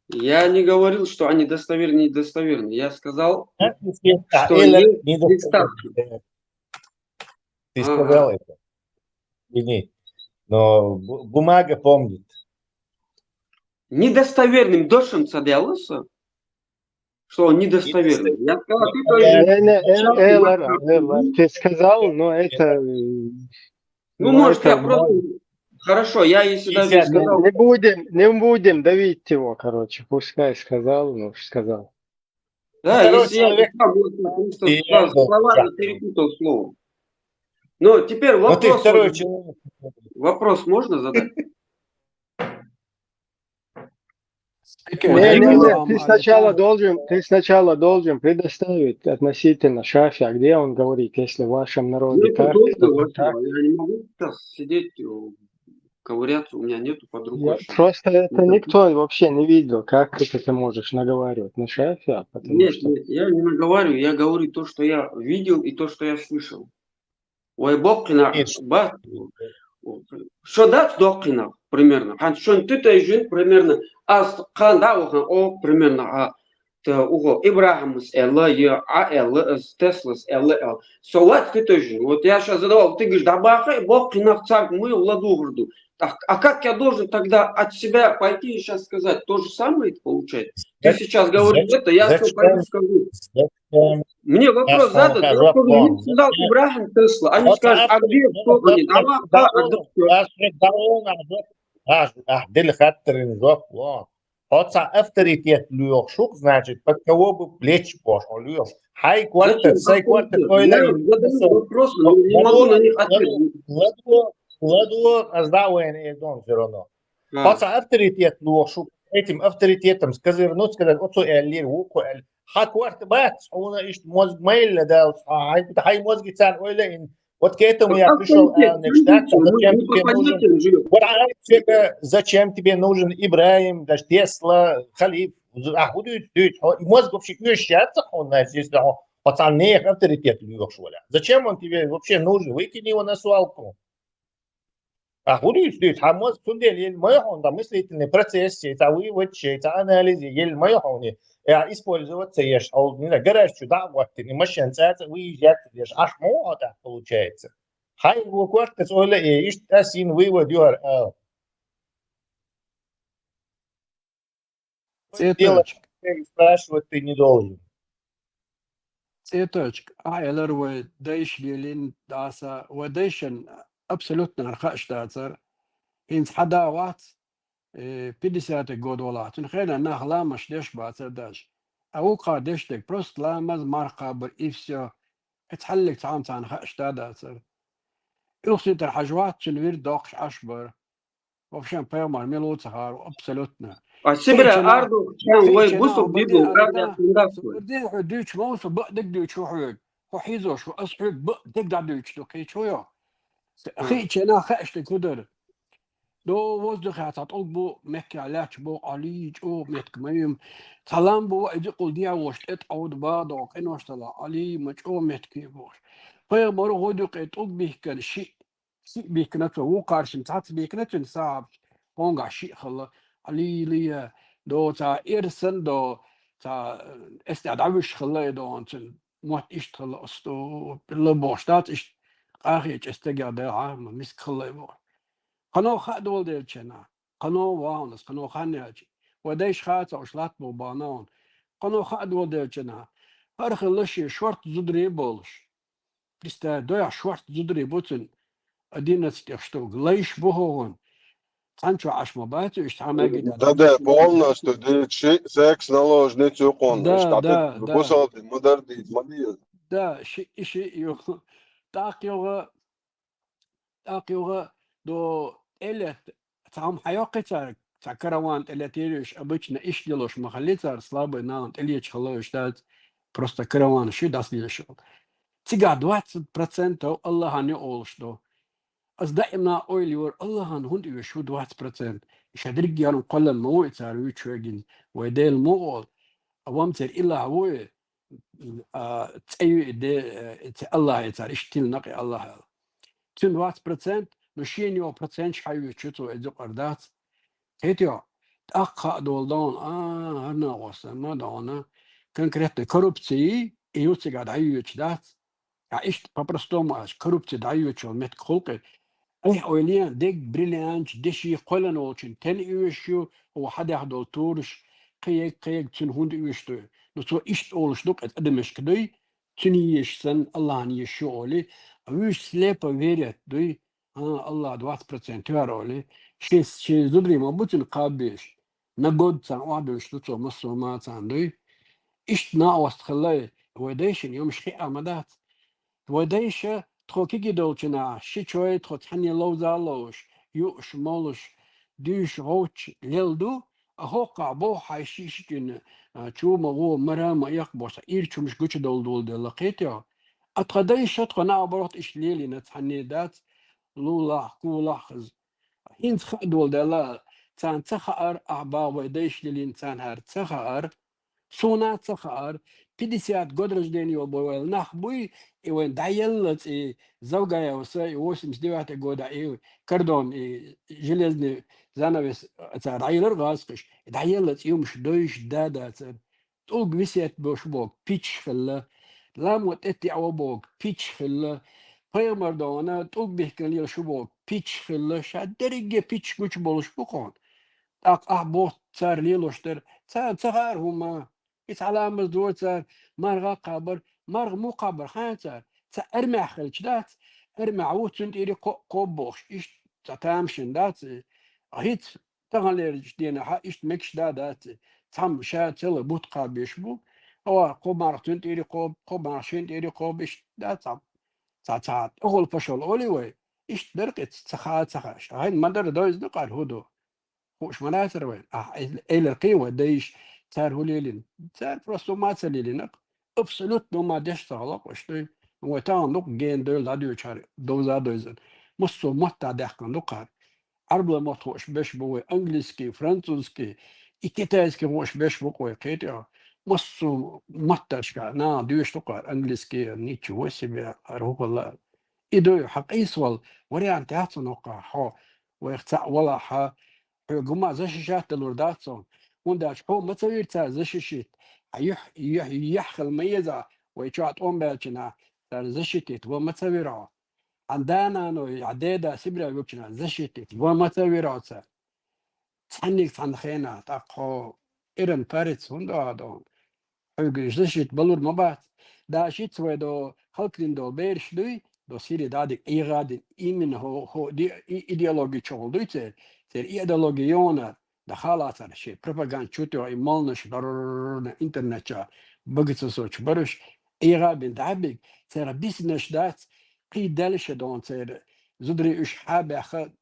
Я не говорил, что они достоверны, недостоверны. Я сказал, А, что эллар есть недостоверный. нестаткий. Ты Ага. Сказал это. Извини. Но бу- бумага помнит. Недостоверным дошен цадялся, что он недостоверный. Я сказал, ты тоже. Не, не, э, эллар, эллар. Ты сказал, но это... э, Ну, но может, это я просто... мало. Хорошо, я если даже и Сейчас, Не, сказал... не будем, не будем давить его, короче. Пускай сказал, ну, сказал. Да, Второй если я человек- и так вот просто И слова, я был слова участвовал. Перепутал слово. Но теперь Но ты вопрос, второй можно- человек. Вопрос можно задать? Не, не, не, ты сначала должен, ты сначала должен предоставить относительно Шафия, где он говорит, если в вашем Ну, народе это так, долго то вообще. так. Я не могу сейчас сидеть, э, ковыряться, у меня нету под рукой Я щас. просто это Это- никто вообще не видел, как ты это можешь наговаривать на Шафия, потому Нет, что... нет, я не наговариваю, я говорю то, что я видел и то, что я слышал. Ой, бокъинах Нет. Бат. Шо дац докъинах примерно. Хьан шон тутайжин примерно. Аз кханда ухан о примерно. А, та уго ИбрахӀимас элла, я а элла, аз Теслас элла, элла. Со вац тутайжин. Вот я щас задавал, ты говоришь, да баха, бокъинах царг мы владугурду. Так, а как я должен тогда от себя пойти и сейчас сказать? То же самое это получается. Ты Зачем- сейчас говоришь это, я всё зачем- пойду скажу. Зачем? Мне вопрос Сейчас задан, скажу, он Аслан. сказал Ибрахим Тесла, а не Вот скажет, а автор- где, кто вот они, а автор- ва- а, а, а, Аш рекорон, аш аш дел хаттарин жоп ло. Хоца авторитет луёхшук, значит, под кого бы плечи пош, луёш. Хай квартет, Зачем сай квартет, авторитет? ой, Я ла- задаю вопрос, но не могу на них ответить. Ладу, ладу, ладу, аз да вен эдон всё равно. А, Хоца авторитет луёхшук. Этим авторитетом сказать, ну, сказать, оцо эллир, вуко эл. Ха кварт бац, она ишт мозг майлла дал, а, хай, хай мозги цан ойла ин. Вот к этому я пришёл, авторитет, а, значит, так, мы, зачем мы по тебе нужен? понятиям живём. Вот, а, тебе, зачем тебе нужен Ибрахим, даже Тесла, Халиф? А, худу, худу, а, мозг вообще ещё сейчас, он, значит, если он, пацан, не авторитет луёхш, валя. Зачем он тебе вообще нужен? Выкини его на свалку. А худу, худу, а мозг тундель, ел мой он, там, мыслительный процесс, это вывод, это анализ, ел мой он, э, использоваться еш, а вот, не знаю, гараж сюда, вот, ты не машин, это выезжать, еш, аж мой так получается. Хай его квартет, ойла, э, ишт асин вывод, you are out. Дело, Цветочек, спрашивать ты не должен. Цветочек, а эллар вай дайш лелин даса, вай дайшан абсолютно архаш дацар. ХӀинца хьада вац, э, пятидесятый год валахь. Цун хенан нах ламаш деш бацар даже. А вукха деш дег просто ламаз марха бар и всё. Эц хьаллик цхьан цхьан хаш да дацар. Илхситар хьажа вац, цун вир доккхаш Ӏаш бар. Вообще, пайхамар мила ву ца харо, абсолютно. А Сибирь Хичина- ардо чан вай Хичина бусу бадин библу арада, арда кундас субурдин ху дүүч мауса ба диг дүүч ху хьуг. Ху хизош ху ас хьуг ба диг да дүүч ду кич ху йо. Хичина хаш ди кудар. До воздух я ца толк бу мекки аляч бу али чу метк маим. Салам бу иди кул диа вош тет ауд ба до кенош тала али ма чу метки бош. Пайхамар гойду кет толк бихкан ши Ши бихкна цо, ву каршин цац бихкна цун саб, понга ши хала, алилия, до ца ирсан, до ца эсте давиш хала, до он цун мот ишт хала, осто, пилла бош, дац ишт, къахи честега да, а, ма миск хала бо. Хано ха дол делчена, хано ваунас, хано ханячи. Ва дайш ха ца уш лат бо банаун. Хано ха дол делчена. Хар хала ши шорт зудри болш. Представь, доя шорт зудри буцун одиннадцать штук. Лайш бухогон. Цанчо аш ма бацу, иш тхьамаги да. Да, да, полностью, да, чи секс наложниц юкъон. Да, Иш тата да, да. Бусалди, мударди, мадия. Да, ши, ши, ю. Так йога, так йога, до элет, цам хайоқи ца, ца караван элет ириш, обычно иш делош махали цар, слабый наан элеч халош дат, просто караван ши дас делош. Цига двадцать процентов Аллаха не олш до. Аз даимна ойла йора, Аллахьан хӀунда оьшу двадцать процент? Ша деррига ярна кхоллан ма ву и цар вуьйчу вегин, вай Дела ма олу, а вамцара Иллахь ву и, а, цӀе ю и де, э, цу Аллахье цара иштта тилла накъе Аллахьал. Цуьнан двадцать процент, ну, шена йолу проценташ хьан йоьдуш ю цо, иза юкъара дац. ХӀетахь, тӀаккха хаа долу дона, а, хӀара нагӀо санна дона, конкретно коррупци, и ю цигахь дӀайоьдуш дац. Ткъа иштта по-простому аьлча, коррупци дӀайоьдуш йолу меттиг хуьлу-кх и. Айхьа ойла е, дерг бриллианташ, деши кхоьллина волчун тен оьшуш ю, хьо хьан дехь долу тураш, кхин ерг, кхин ерг цуьнан хӀунда оьшуш ду? Ну, цо иштта олуш ду-кх и адамашка дуй, цуьнан езаш санна, Аллахьан езаш ю олий, а вуьйш слепо верят дуй, а, Аллахь двадцать процент тоьар олий, шен, шен зударий ма бу цуьнан кхаба безаш, на год царна охьадуьллуш ду цо, массо а ма царна дуй. Иштта накъост хилла, вай дайшна йомаш хиъа ма дац. Вай дайша тхо кегий долчунахь, ши чой тхо цхьаьна ловза а ловзуш, юуш, молуш, дуьйш, гӀовтташ лелла ду, а хӀокхахь боху хьайн ши-ши чуьнан, а, чу ма гӀо, мара ма эккха бохуш, цхьа ирча хӀумнаш гучудовла доладелла, кхетий хьо? А тхан дайша тхо наоборот иштта лелийна цхьанне дац, лулахь, кулахь хаза. ХӀинца хаа доладелла, царна ца хаьара, ахьа боху вай дайша лелийна царна хӀара ца хаьара, суна а ца хаьара, пятьдесят год рождения йолу бу вай нах буй, и вайн дӀаелла цӀе, Завгаевс и восемьдесят девятый года и кордон, и железный занавес, а, цара дӀаелира гӀазкхаша, и дӀаелла цӀе юмаш дойуш да дацара. ТӀулг весет беш боху пичча хилла, ламо тӀеттеӀо боху пичча хилла, пайхамар дона тӀулг бихкина лелаш ву боху пичча хилла, ша дерриге пичча гучуболуш бу кхуна. ТӀаккха ахьа боху цара лелош дара, царна ца хаьара хӀума. Иза Ӏаламаз дора цара, марха а кхабар, марха муха кхабар хаьа цара? Цхьа армехь хилча дац, армехь ву, цуьнан тӀера кхо-, кхобу бохуш, иштта цхьа тамашийна дац и? ХӀинца таханлерчу денахьа иштта мегаш да дац и? Цхьамма ша цӀела бутт кхаба беш бу, хьо кхо марха цуьнан тӀера кхобу, кхо марха шена тӀера кхобу, иштта дац цхьа, цхьа, цхьа тӀехула пашал олий вай, иштта дара-кх иза, ца хаа, ца хааша. Хьайна ма-дарра дойзу ду-кх хӀара хӀун ду. Хууш ма дацара вайна. Ахьа эз-, элира кхин вай дайша, цара хӀун лелийна? Цара просто хӀума ца лелийна-кх. Абсолютно хӀума деш ца хилла-кх уьш дуй. Вай тахана ду-кх гена дойла дӀадоьдуш хӀара довза а дойзина. Массо а маттахь даьккхина ду-кх хӀара. Ӏарбойн мотт хууш беш бу вай, английский, французский, и китайский хууш беш бу-кх вай, кхетий хьо? Массо а матташкахь наха доьшуш ду-кх хӀара английский, ничего себе, хӀара хӀун хилла. И дуй, хьан къийсавала вариант яц хьуна хӀокхахь, хьо вайх цхьаъ валахь, хьоьга хӀума защищать далур дац хьуна, хӀунда аьлча хьо ма ца вира цара защищать, хьан юьхь, юьхь, юьхь хила ма еза, вай чохь тӀом баьлча нах цара защитить ван ма ца вира хьо. Хьан да-наной, хьан деда Сибре вуьгучу нах защитить ван ма ца вира хьо цара. Цхьанниг цхьана хенахь, тӀаккха хьо эрна парец хӀунда а ду? Хьоьга защита балур ма бац. Дашица вай до халкъ дина долу бераш дуй, до Сири дӀадига Ӏийгъа дина, именно хӀо-, хӀо-, ди-, и-, идеологи чухула дуй церан, церан идеологи йогӀунар, дан хала цара шен пропаганда чу тӀехь и молнаш баррна интернет чохь бага ца соцуш бараш, Ӏийгъа бина дӀа а бига, церан биснарш дац, кхий даьлла ша догӀун церан зударий уьш хьа а баьхна,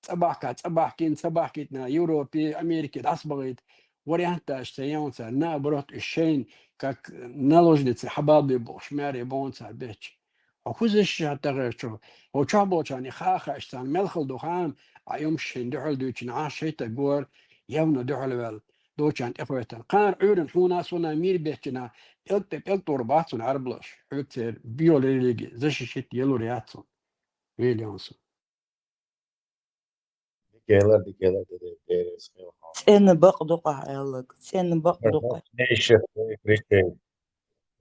цӀа бахка, цӀа бахкийна, ца бахкийтина, Европе, Америке дӀасабахийта вариант даш ца ян цара, наоборот, уьш шайна, как наложницы, хьабалбе бохуш, маре бохун цара бетча. Хьо хӀун защищать дан гӀерташ ву? Хьо чохь болчарна и хаа хууш, царна мел хала ду хаам, а юмаш шайна дуьхьал дуьйцуш, Ӏа шайтан гор, явно дуьхьал ваьлла, долчарна тӀекхоьттина. Кхана Ӏуьйранна хьуна а, суна а мийра беттина, пӀелг тӀе пӀелг тӀур бац цунна Ӏарбалаш. Хьоьга церан био религи защищать ялур яц цунна. Вели онсу. Дикелар, дикелар, дере, дере, смело. ЦӀена бакъ дукъахь аьлларг, цӀена бакъ дукъахь. Ага, я ещё кричу.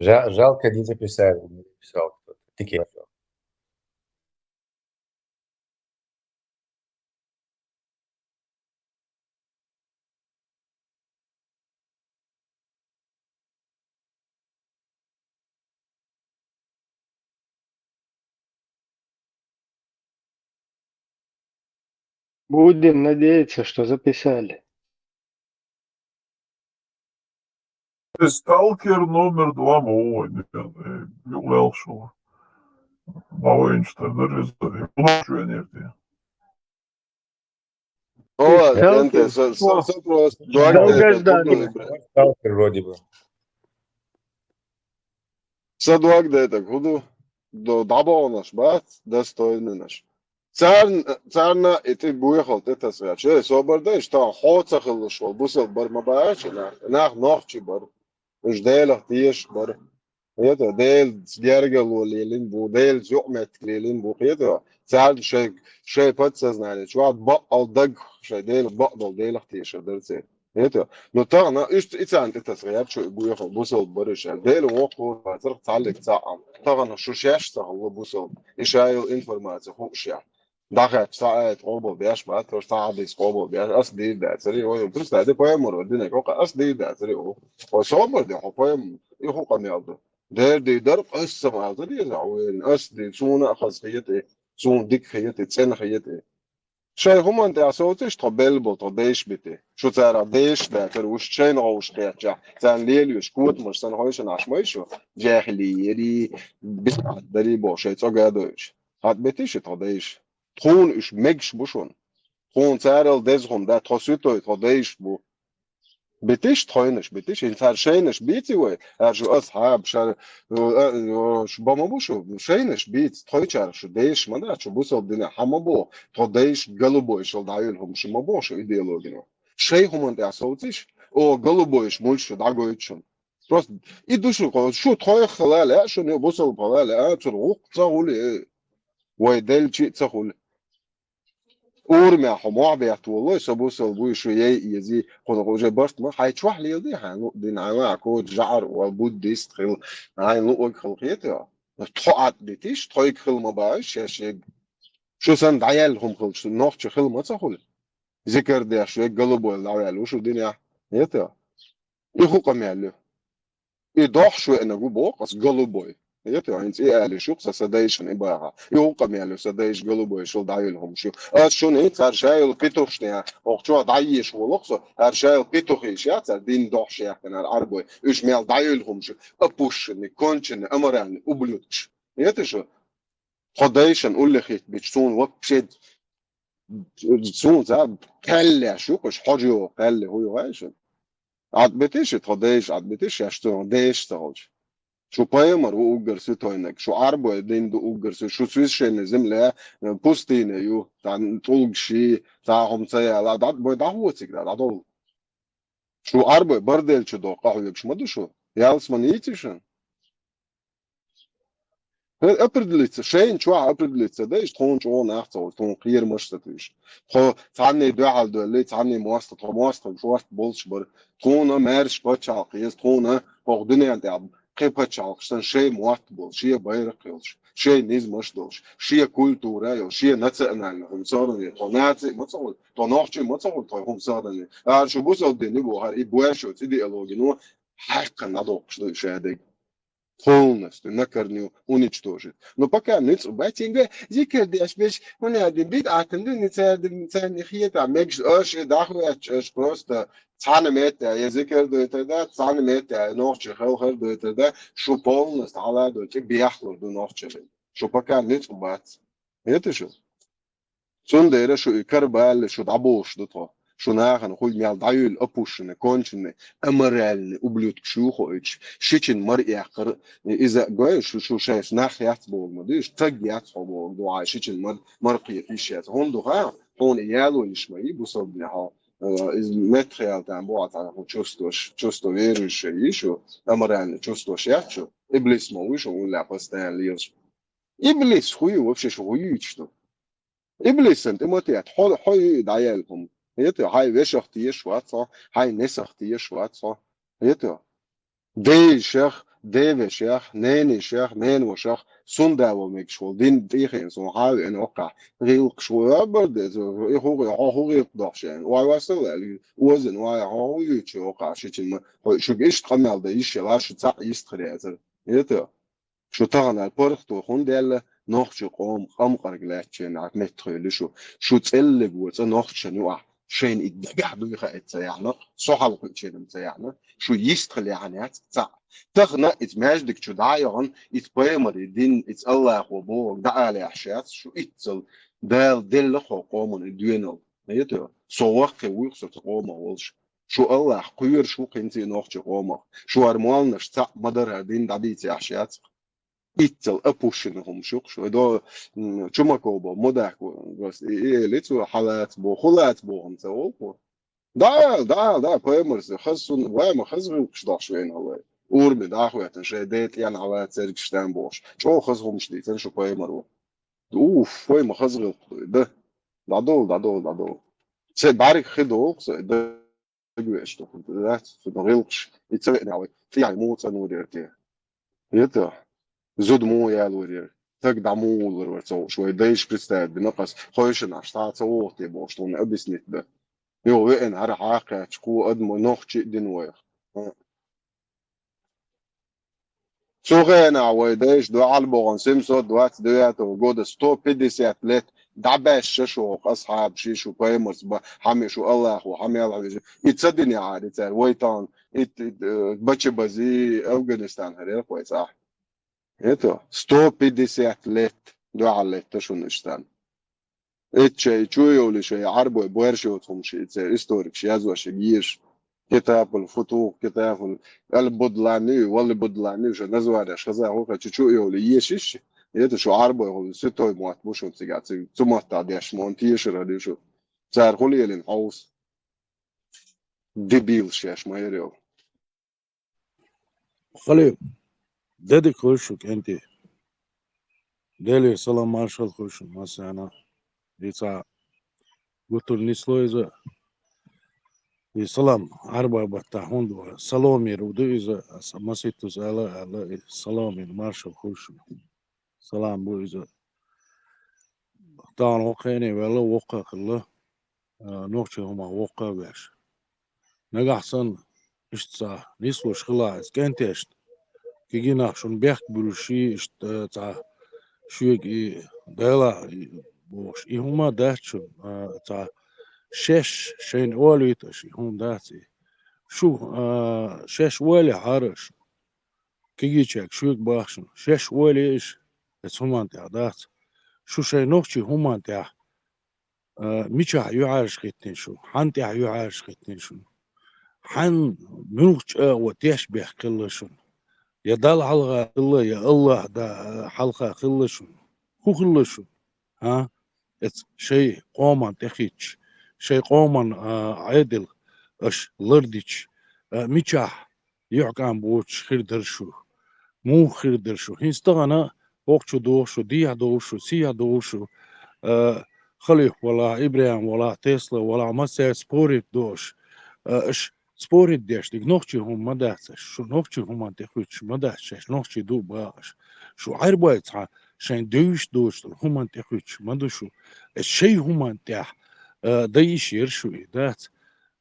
Жа-, жалко, не записали, не записал кто-то. Дикелар. Будем надеяться, что записали. Сталкер номер два ма ву вайн, э, юкъа лелхаш ву. Ма вайнаш тардара иза, э, хӀун чу вен ерте. О, Сталкер, НТ, со, со, со просто дог дайта, долгожданный. Сталкер вроде бы. Со дог дайта, хӀун ду? До-, дӀабаханаш бац, достойнанаш. Царна, царна и тӀе буйхал тӀе тасгӀача, собар дай, иштта хьо ца хилалаш волу бусалба бар ма баьхча, нах, нах нохчий бар. Уьш Делах тешаш бар. Кхета, Делаца гергарло лелийна бу, Делаца юкъаметтиг лелийна бу, кхета. Царна шайн, шайн подсознание чохь бакъал даг, шайн Делах бакъдолу Делах тешар дара церан. Кхета. Ну, тахана уьш и царна тӀе тасгӀа яц шу и буйхал бусалба бар уьш аьлла. Делан воккхавар вацарх цхьаллиг цхьаъ. Тахана шу шаьш ца хилла бусалба. И ша йолу информаци хууш яц. ДӀахаьттача цхьа аят къобал беш бац, цхьа хьадис къобал беш, ас дийр дацаре, ой, представь, пайхамаро динарг хӀокху ас дийр дацаре, о. Ой, собар де, хьо пайхамар, и хӀун къамел ду? Дера дийр дара, ас ца маза деза, хьо верина, ас дийр, суна а хаза хета, суна дика хета, цӀена хета. Шайн хӀуманна тӀехь совцийша тхо белла болу, тхо дайша бити. Шу царах дайша дацара, уьш шайна гӀовш кхетчахь, царна лелош, котамаш санна хойшина Ӏаш ма ю шу, жаьхилий, ерий, бисхьат дарий боху, шайн цӀога а дойуш. ХӀат битий шу тхо дайша? Тхуна уьш мегаш бу шуна. Тхуна царал деза хӀума дац, тхо суьтой, тхо дайша бу. Битиш тхойнаш, битиш, хӀинца цара шайнаш бийци вай, аьлла шу асхьаб, шар, э, э, шу ба ма бу шу, шайнаш бийца, тхойчарах шу дайша ма дац, шу бусалба динехь хьан ма боху, тхо дайша голубой шал дӀайолу хӀума шу ма боху шу идеологино. Шайн хӀуманна тӀехь совцийша, о, голубойш муьлш шу дӀагойту шуна. Просто и ду шу, шу тхойх хила лаьа, шуна бусалба хила лаьа, цуьра гӀуккха ца хуьлу, э, вай делчи а ца хуьлу. Урамехь хьо мохь бетта воллой, со бусалба вуй, шу яй эзий, кхунах уже барт ма, хьайн чохь леладе, хьайн луъу дина, хьайн лаьа коча жаӀар вал, буддист хила, хьайн луъург хила кхета. Тхо Ӏад битиш, тхойга хила ма баьхьаш, шаьш ерг. Шу санна дӀаяьлла хӀума хилча, нохча хила ма ца хуьлу. Зикар деш, вегга голубой дӀаваьлла ву шу динехь. Эта? И хӀун къамел ю? И дохьуш веанарг ву боху ас голубой. Эта, хӀинца и алиш ю-кх сан, сан дайшина и баха. И хӀун къамел ю, сан дайша голубой шул дӀайолу хӀума шу. Ас шуна хӀинца хӀара ша йолу петухшна, оха чохь дӀайеша волу-кх со, хӀара ша йолу петухиш яц, хӀара дин дохьуш яьккхинарг Ӏарбой. Уьш мел дӀайолу хӀума шу. Опущенный, конченый, аморальный, ублюдкаш. Эта шу? Тхо дайшина уллехь хӀиттабича, суна вообще, суна за кхаьллеш ю-кх уьш, хьожа йогӀу кхаьлле хӀун ю вайшина? Ӏад битиш и тхо дайша, Ӏад битиш шаьш цунах дайша ца хилча. Шу пайхамар ву уггар суьтойнаг, шу Ӏарбой дин ду уггар суьтойнаг, шу священная земля, э, пустыня ю, цхьа тӀулгаш йий, цхьа хӀума ца яла, дӀа-, бой дӀахоцийга, дӀа-, дӀадовла. Шу Ӏарбой барделчу доху къахьоьгуш ма ду шу, ялсамани йийци шуна? Хьо определиться, шайна чохь определиться дай, иштта тхуна чӀогӀа нах ца хуьлуш, тхуна кхерамаш ца туьйш. Тхо цхьанний дуьхьал доьллий, цхьанний мостагӀ, тхо мостагӀ шорта болуш бара. Тхуна маьрша пачхьалкх еза, тхуна хӀокху дуьнен тӀехь кхин пачхьалкхаш санна шайн мотт болуш, шен байракх йолуш, шайн низамаш долуш, шен культура йолуш, шен национальный хӀума сохранить. Тхо наций ма ца хуьлу, тхо нохчий ма ца хуьлу, тхо хӀума сохранить. Ара шу бусалба дин ю боху, хӀара и баьшоца идеологино хьаькхна дӀадоккхуш ду шадерг. Полностью на корню уничтожить. Но пока ницкъ бац, цуьнга зикар деш берш, хӀунда аьлла бидӀатан ду, ни цара, царна хетахь мегаш, аша и дӀахӀоьттуш, аша просто цхьана метта я зикар дойтар да, цхьана метта я нохчий хелхар дойтар да, шу полностью хьала дойтар, бехлур ду нохчалла. Шу пока ницкъ бац. Хета шу? Цундела шу и карабалле, шу дӀабохуш ду тхо. Шу нахана хуй мел дӀаюьйлу, опущенный, конченый, аморальный, ублюдкаш ю хьо уьдуш. Шичина мара эккхар, иза гой, шу, шу шайх нах яц боху ма дуьйш, таг яц хьо боху, дуьхьа шичина мара, мара кхета йиш яц. ХӀунда ду хаьа? Хьуна и яло йиш ма йий, бусалба дин хьо. Э, иза меттахъяьлла тан боху цхьа хӀун чувстваш, чувство верующий йий шу, аморальный чувстваш яц шу. Иблис ма вуй шу, уллехь постоянно лелаш. Иблис хӀун ю, вообще шу хӀун юьйцуш ду? Иблисан тӀе ма тета, хьо, хьо ю и дӀаяьлла хӀума. Хета, хьайн вешах тешаш вац хьо, хьайн несах тешаш вац хьо. Хета, ден йишех, ден вешех, ненан йишех, ненан вашех, сунда во мегаш волу дин тӀехьена суна хьан а веана ваккхахь, гӀиллакхаш ву абар деза, и хӀу гӀи-, хьо хӀу гӀиллакх дохуш яьлла. Вай васал аьлла, озина вай, хьо хӀу юьйцу ваккхахь, шичина ма, хьо, шуьга иштта къамел дан йиш яла, шу цхьаъ йистхир яцара. Хета. Шу тахана паргӀато хӀунда даьлла, нохчийн къоман къамкъарг лаьттачу нах меттахъевлла шу. Шу цӀеллиг воцу нохчашна юкъахь, шайна и дагахь дуй хаийта ца яхьна, со хьалакхуьучеран ца яхьна, шу йистхила яхьна яц цхьаъ. Тахана иза маьждиг чу дӀа а яхана, иза пайхамаре дина, иза Аллахо бохург дӀаала еш яц шу, иццал Дала делла хьо къоман и доьналла. Хета, со ваккхий вуй-кх со цу къомах волуш. Шу Аллах кхоьруш ву-кх хӀинца и нохчийн къомах. Шу хӀара молланаш цхьаъ ма дара, хӀара дин дӀадийца еш яц-кх. Иццал опущенный хӀумаш ю-кх уж. Вай до, м, Чумаков бо, Мудак бо, гос, и, и, лицо хьалаца бо, хулаца бо, хӀума ца волу. Да, да, да, Пайхамарс, хаза сунна, вай ма хаза гӀиллакхаш дохуш вайна вай. Урами дӀахӀоьттина, шайн ден тӀена хьала цергаш тан бохуш. ЧӀогӀа хаза хӀумаш дийцина шу Пайхамаро. Уф, вай ма хаза гӀиллакх ду, да. ДӀадовла, дӀадовла, дӀадовла. Цхьа бӀаьрг хи долу, кху са, да. Веш ду, дац, цу гӀиллакхаш, и ца веана вай, цӀе яй муха цӀанвар яра те? Это, зуда муха ялор яра? Стаг дӀа муха вуллар вара ца хууш, вай дайша представить бина кхас, хойшина аш цхьа ца вогӀу те бохуш, тхуна объяснить дан. Йо, веана, хӀара хьакхаьчча, кхо адамо нохчи а дина вайх. Цу хенахь вай дайша дуьхьал боху семьсот двадцать девятого года сто пятьдесят лет дӀабаьшша шу хӀокху асхьабаш, шу Пайхамарс бан хьама, шу Аллахо хьамел хьуьжу. И ца динехьара цара вайтан, и, и, э, Бачабази, Афганистан хӀара вай цӀахь. Это сто пятьдесят лет дуьхьал летта шуна иштта. Эцча и чу а йовлий, шайн Ӏарбой боьрша йоцу хӀумаш, и церан историкаш яздеш, и езаш. Китабул Футух, Китабул Ал-Будлани, Вал Будлани, шайн названеш хаза хӀокху чу чу а йовлий, езаш. Это шу Ӏарбой хӀума, святой мотт бу шуна цигахь, цига, цу маттахь деш, мо тешар а ду шу. Цара хӀун лелийна хьовса? Дебилаш шаьш ма яра йо. Халип, де дика хуьлда шу, кӀентий. Делера салам маршалла хуьлда шуна массарна. И цхьа гуттар а нисло иза. И салам Ӏарбой баттахь хӀунда вара? Саломера ву ду иза, аса маситтаза ала а аьлла, и саломера маршалла хуьлда шуна. Салам бу иза. Тахана воккхене ваьлла, воккха а хилла, а, нохчийн хӀуманах воккха а веш. Нагахь санна, иштта цхьа нислуш хилахь иза кӀенташна, кегий нах шуна бехк буьллуш и, иштта, а, цхьа шуьга и Дела и бохуш, и хӀума дац шуна, а, цхьа шаьш шайна олуьйту аша, и хӀума дац и. Шу, а, шаьш олий хьара аша. Кегийчаьрга шуьга боху шуна, шаьш олий аша, эцу хӀуманна тӀехь дац. Шу шайн нохчийн хӀуманна тӀехь, а, мичахь юьхьӀаьржа хӀиттина шу, хьанна тӀехь юьхьӀаьржа хӀиттина шуна? Хьанна муьлхачу агӀор тешнабехк хилла шуна? Я Далла хьалха хилла, я АллахӀа да-, хьалха хилла шуна? ХӀун хилла шуна? ХӀа? Эцу шайн къоман тӀехӀитташ, шайн къоман, а, Ӏедал аша лардича, а, мичахь юьхькӀам боцуш хир дара шу? Муха хир дара шу? ХӀинца тахана хӀокху чу догӀу шу, дехьа довлу шу, сехьа довлу шу, а, Халиф валахь, ИбрахӀим валахь, Тесла валахь, массаьрца спорить до аша. А, аша спорить деш дерг нохчийн хӀума ма дац аша. Шу нохчийн хӀуманна тӀехӀуьттуш ма дац, шаьш нохчий ду боху аша. Шу Ӏарбой цхьа шайн девзаш доцуш долу хӀуманна тӀехӀуьттуш ма ду шу. Эцу шайн хӀуманна тӀехь, а, дайша яра шу и, дац?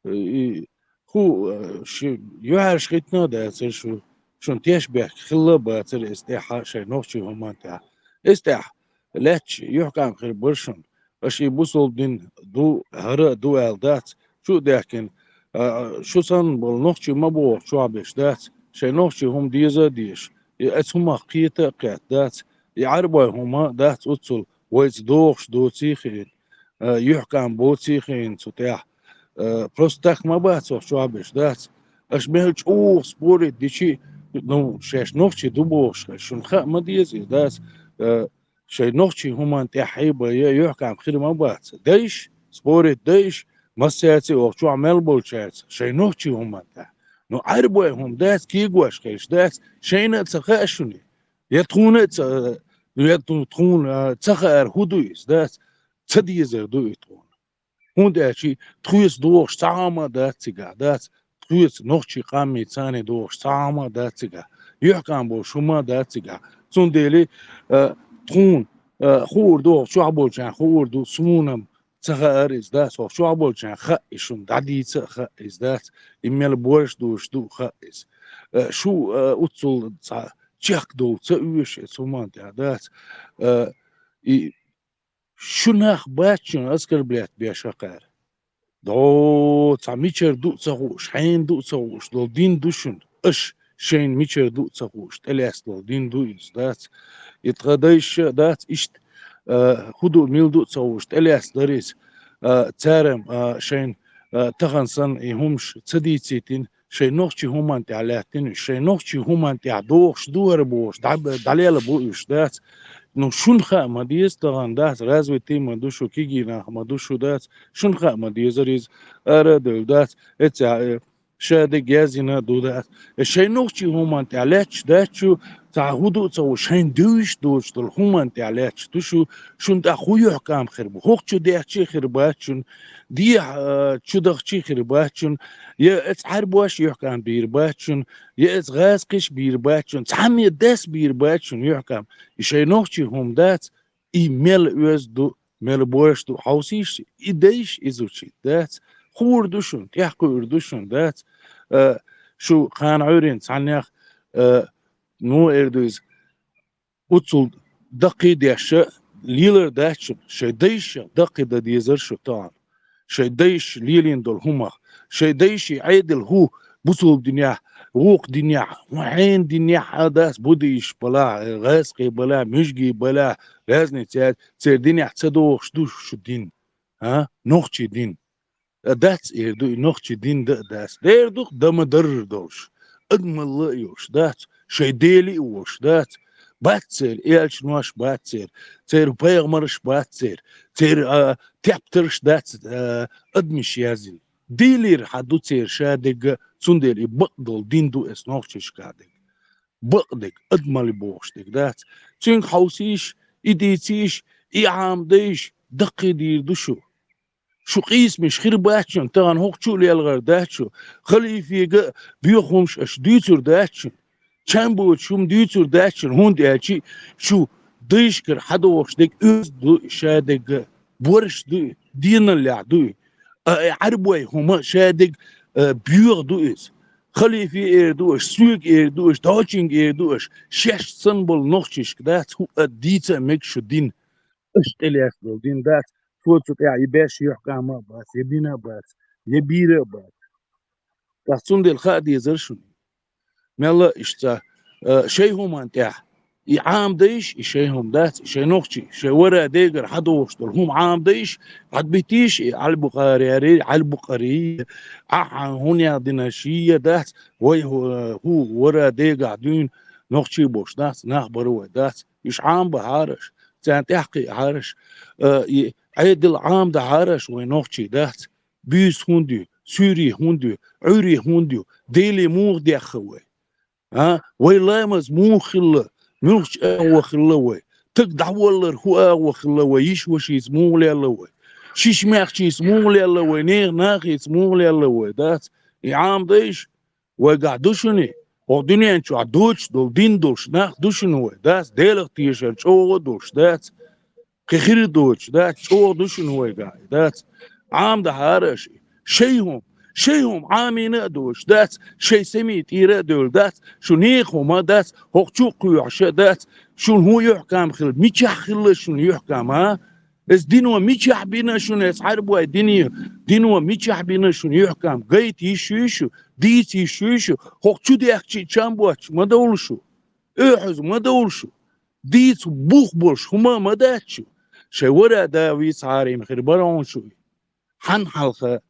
И хӀу, а, шу юьхьӀаьржа хӀиттина а дацара шу, шуна тешнабехк хилла а бацара эцу тӀехь шайн нохчийн хӀуманна тӀехь. Эцу тӀехь лаьтташ юьхькӀам хир бара шуна. Аша и бусалба дин ду, хӀара а ду аьлла дац, чу а даьхкина, а, шу санна болу нохчий ма боху чохь берш дац, шайн нохчийн хӀума деза а дезаш, и эцу хӀумах кхета а кхетта дац, и Ӏарбой хӀума дац оццул вайца догӀуш доций а хиъна, а, юьхькӀам боций а хиъна цу тӀехь. А, просто так ма бац хӀокху чохь берш, дац? Аша мел чӀогӀа спорить дичи, ну, шаьш нохчий ду бохуш, шуна хаа ма деза иза, дац? А, шайн нохчийн хӀуманна тӀехь хьийба я юьхькӀам хир ма бац. Дайша, спорить дайша, массаьрца а, хӀокху чохь мел болчаьрца, шайн нохчийн хӀуманна тӀехь. Ну, Ӏарбой хӀума дац, кегош хилча дац, шайна а ца хаьа шуна? Я тхуна а ца, я тху-, тхуна, а, ца хаьара хӀун ду иза, дац? Ца дезар ду и тхуна. ХӀунда аьлча тхоьца догӀуш цхьа хӀума а дац цигахь, дац? Тхоьца нохчийн къамий царний догӀуш цхьа хӀума а дац цигахь. ЮьхькӀам болуш хӀума а дац цигахь. Цундела, а, тхуна, а, хуур ду, чохь болчарна хуур ду, суна-м ца хаьара иза, дац? ХӀокху чохь болчарна хаьа и шуна, дӀадийца а хаьа иза, дац? И мел боьрша доцуш ду а хаьа иза. А, шу, а, оццул цхьа чехка довла ца оьшу эцу хӀуманна тӀехь, дац? А, и Шу нах бац шуна оскорблять беш хӀокхара. До, цхьа мичара ду а ца хууш, хьенан ду а ца хууш долу дин ду шуна. Аша шайна мичара ду а ца хууш, тӀелаьцна долу дин ду иза, дац? И тхан дайша а дац, иштта, а, хӀун ду, мила ду а ца хууш, тӀелаьцна дара иза. А, цара-м, а, шайна, а, тахана санна и хӀумаш ца дийцийтина, Шайн нохчий хӀуманна тӀехь лаьттина уьш, шайн нохчий хӀуманна тӀехь дохуш ду хӀара бохуш, дӀа-, дӀалелла бу уьш, дац. Ну, шуна хаа ма деза тахана, дац, развитый ма ду шу, кегий нах ма ду шу, дац. Шуна хаа ма дезара иза, ара а девлла, дац. Эццахь, э, ша дерг язйина а ду, дац. Э, шайн нохчий хӀуманна тӀехь лаьтташ дац шу, цхьа хӀу ду а ца хуу, шайн девзаш доцуш долу хӀуманна тӀехь лаьтташ ду шу, шуна тӀаккха хӀун юьхькӀам хир бу? ХӀокху чу даьхча а хир бац шуна, дехьа, а, чу дахча а хир бац шуна, я эца Ӏаьрбош юьхькӀам бийр бац шуна, я эца гӀазкхиш бийр бац шуна, цхьамма дас бийр бац шуна юьхькӀам. И шайн нохчий хӀума дац, и мел оьзда ду, мел боьрша ду, хьовсийша, и дайша иза ву чи, дац. Хуур ду шуна, тӀаьхьакхуьур ду шуна, дац. Э, шу кхана Ӏуьйренца цхьаннех, э, ну, эр ду иза, уцул даккхий дешша лелар дац шуна, шайн дайша даккхий дан дезара шу тахана. Шайн дайша лелийна долу хӀумах, шайн дайший Ӏедал хӀу бусулба динехь, вукху динехь, хьенан динехь а дац, буддийш балахь, гӀазкхий балахь, муьжгий балахь, разница яц, церан динехь ца догӀуш ду шу дин, а? Нохчий дин. А дац эр ду и нохчий дин дан а дац. Дера ду-кх дан ма-дарра долуш, адамалла а йолуш дац, шайн Дела а волуш дац. Бац церан элчанош, бац церан, церан пайхамарш бац церан, церан, а, тептарш дац, а, адамаш язйина. Делера хьан ду церан шадерг а, цундела и бакъдолу дин ду эс нохчашкахь дерг. Бакъдерг, адамалла бохуш дерг дац. Цуьнга хьовсийша, и дийцийша, и Ӏамадайша, даккхий дийр ду шу. Шу къийсамаш хир бац шуна, тахана хӀокху чу а лелхар дац шу, халифега а боьха хӀумаш аша дуьйцур дац шуна, чам боцуш хӀума дуьйцур дац шуна, хӀунда аьлча шу дайшкара хьадогӀуш дерг оьзда ду и, шадерг а, борш ду и, деналлехь ду и. А, и Ӏаьрбой хӀума шадерг а, боьха ду иза. Халифе эр ду аша, соьга эр ду аша, дочинга эр ду аша, шаьш санна болу нохчашка дац хӀуъа дийца а мега шу дин. Аша тӀелаьцна долу дин дац, цо цу тӀехь и беш юьхькӀам а бац, я бина а бац, я бийра а бац. ТӀаккха цундела хаа дезара шуна. Мелла а иштта, а, шайн хӀуманна тӀехь, и Ӏамадайша, и шайн хӀума дац, и шайн нохчий, шайн вара дегара хьадогӀуш долу хӀума Ӏамадайша, хьадбитийша и Ӏалбукъари, Ӏалбукъари, ахьа хӀун ял динаш я дац, вай хӀу-, хӀу вара дегахь дуьйна нохчий болуш дац, нах бара вай дац. Уьш Ӏамабахьара аша, царна тӀаьхьакхиахьара аша, а, и Ӏедал Ӏамадахьара аша, вай нохчий дац. Буьйса хӀунда ю, суьйре хӀунда ю, Ӏуьйре хӀунда ю, Деле муха дехха вай? А? Вай ламаз муха хилла, муьлхачу агӀо хилла вай? Таг дӀаваллар хӀу агӀо хилла вай? Йиш-вашица муха лелла вай? Шиш-маьхчица муха лелла вай? Нехан нахица муха лелла вай? Дац? И Ӏамадайша, вайгахь ду шуна и? ХӀокху дуьнен чохь доцуш долу дин долуш нах ду шуна вай? Дац? Делах тешар чӀогӀа а долуш дац? Кхин хир а доцуш дац, чӀогӀа ду шуна вайгахь, дац? Ӏамадахьара аша и. Шайн хӀума, шайн хӀума Ӏамийна а доцуш дац, шайн сами тӀера а девлла дац, шу нехан хӀума дац, хӀокху чу а кхоьхьуш а дац, шуна хӀун юьхькӀам хилла, мичахь хилла шуна юьхькӀам, а? Эс дино мичахь бина шуна, эс Ӏаьрбой дине, дино мичахь бина шуна юьхькӀам, гайта йиш ю шу, дийца йиш ю шу, хӀокху чу дехча а чам боцуш ма довла шу, оьхьаза ма довла шу. Дийца бух болуш хӀума а ма дац шу. Шайн вара а да вийцахьара, и ма хир бара хьуна шу. Хьан хьалха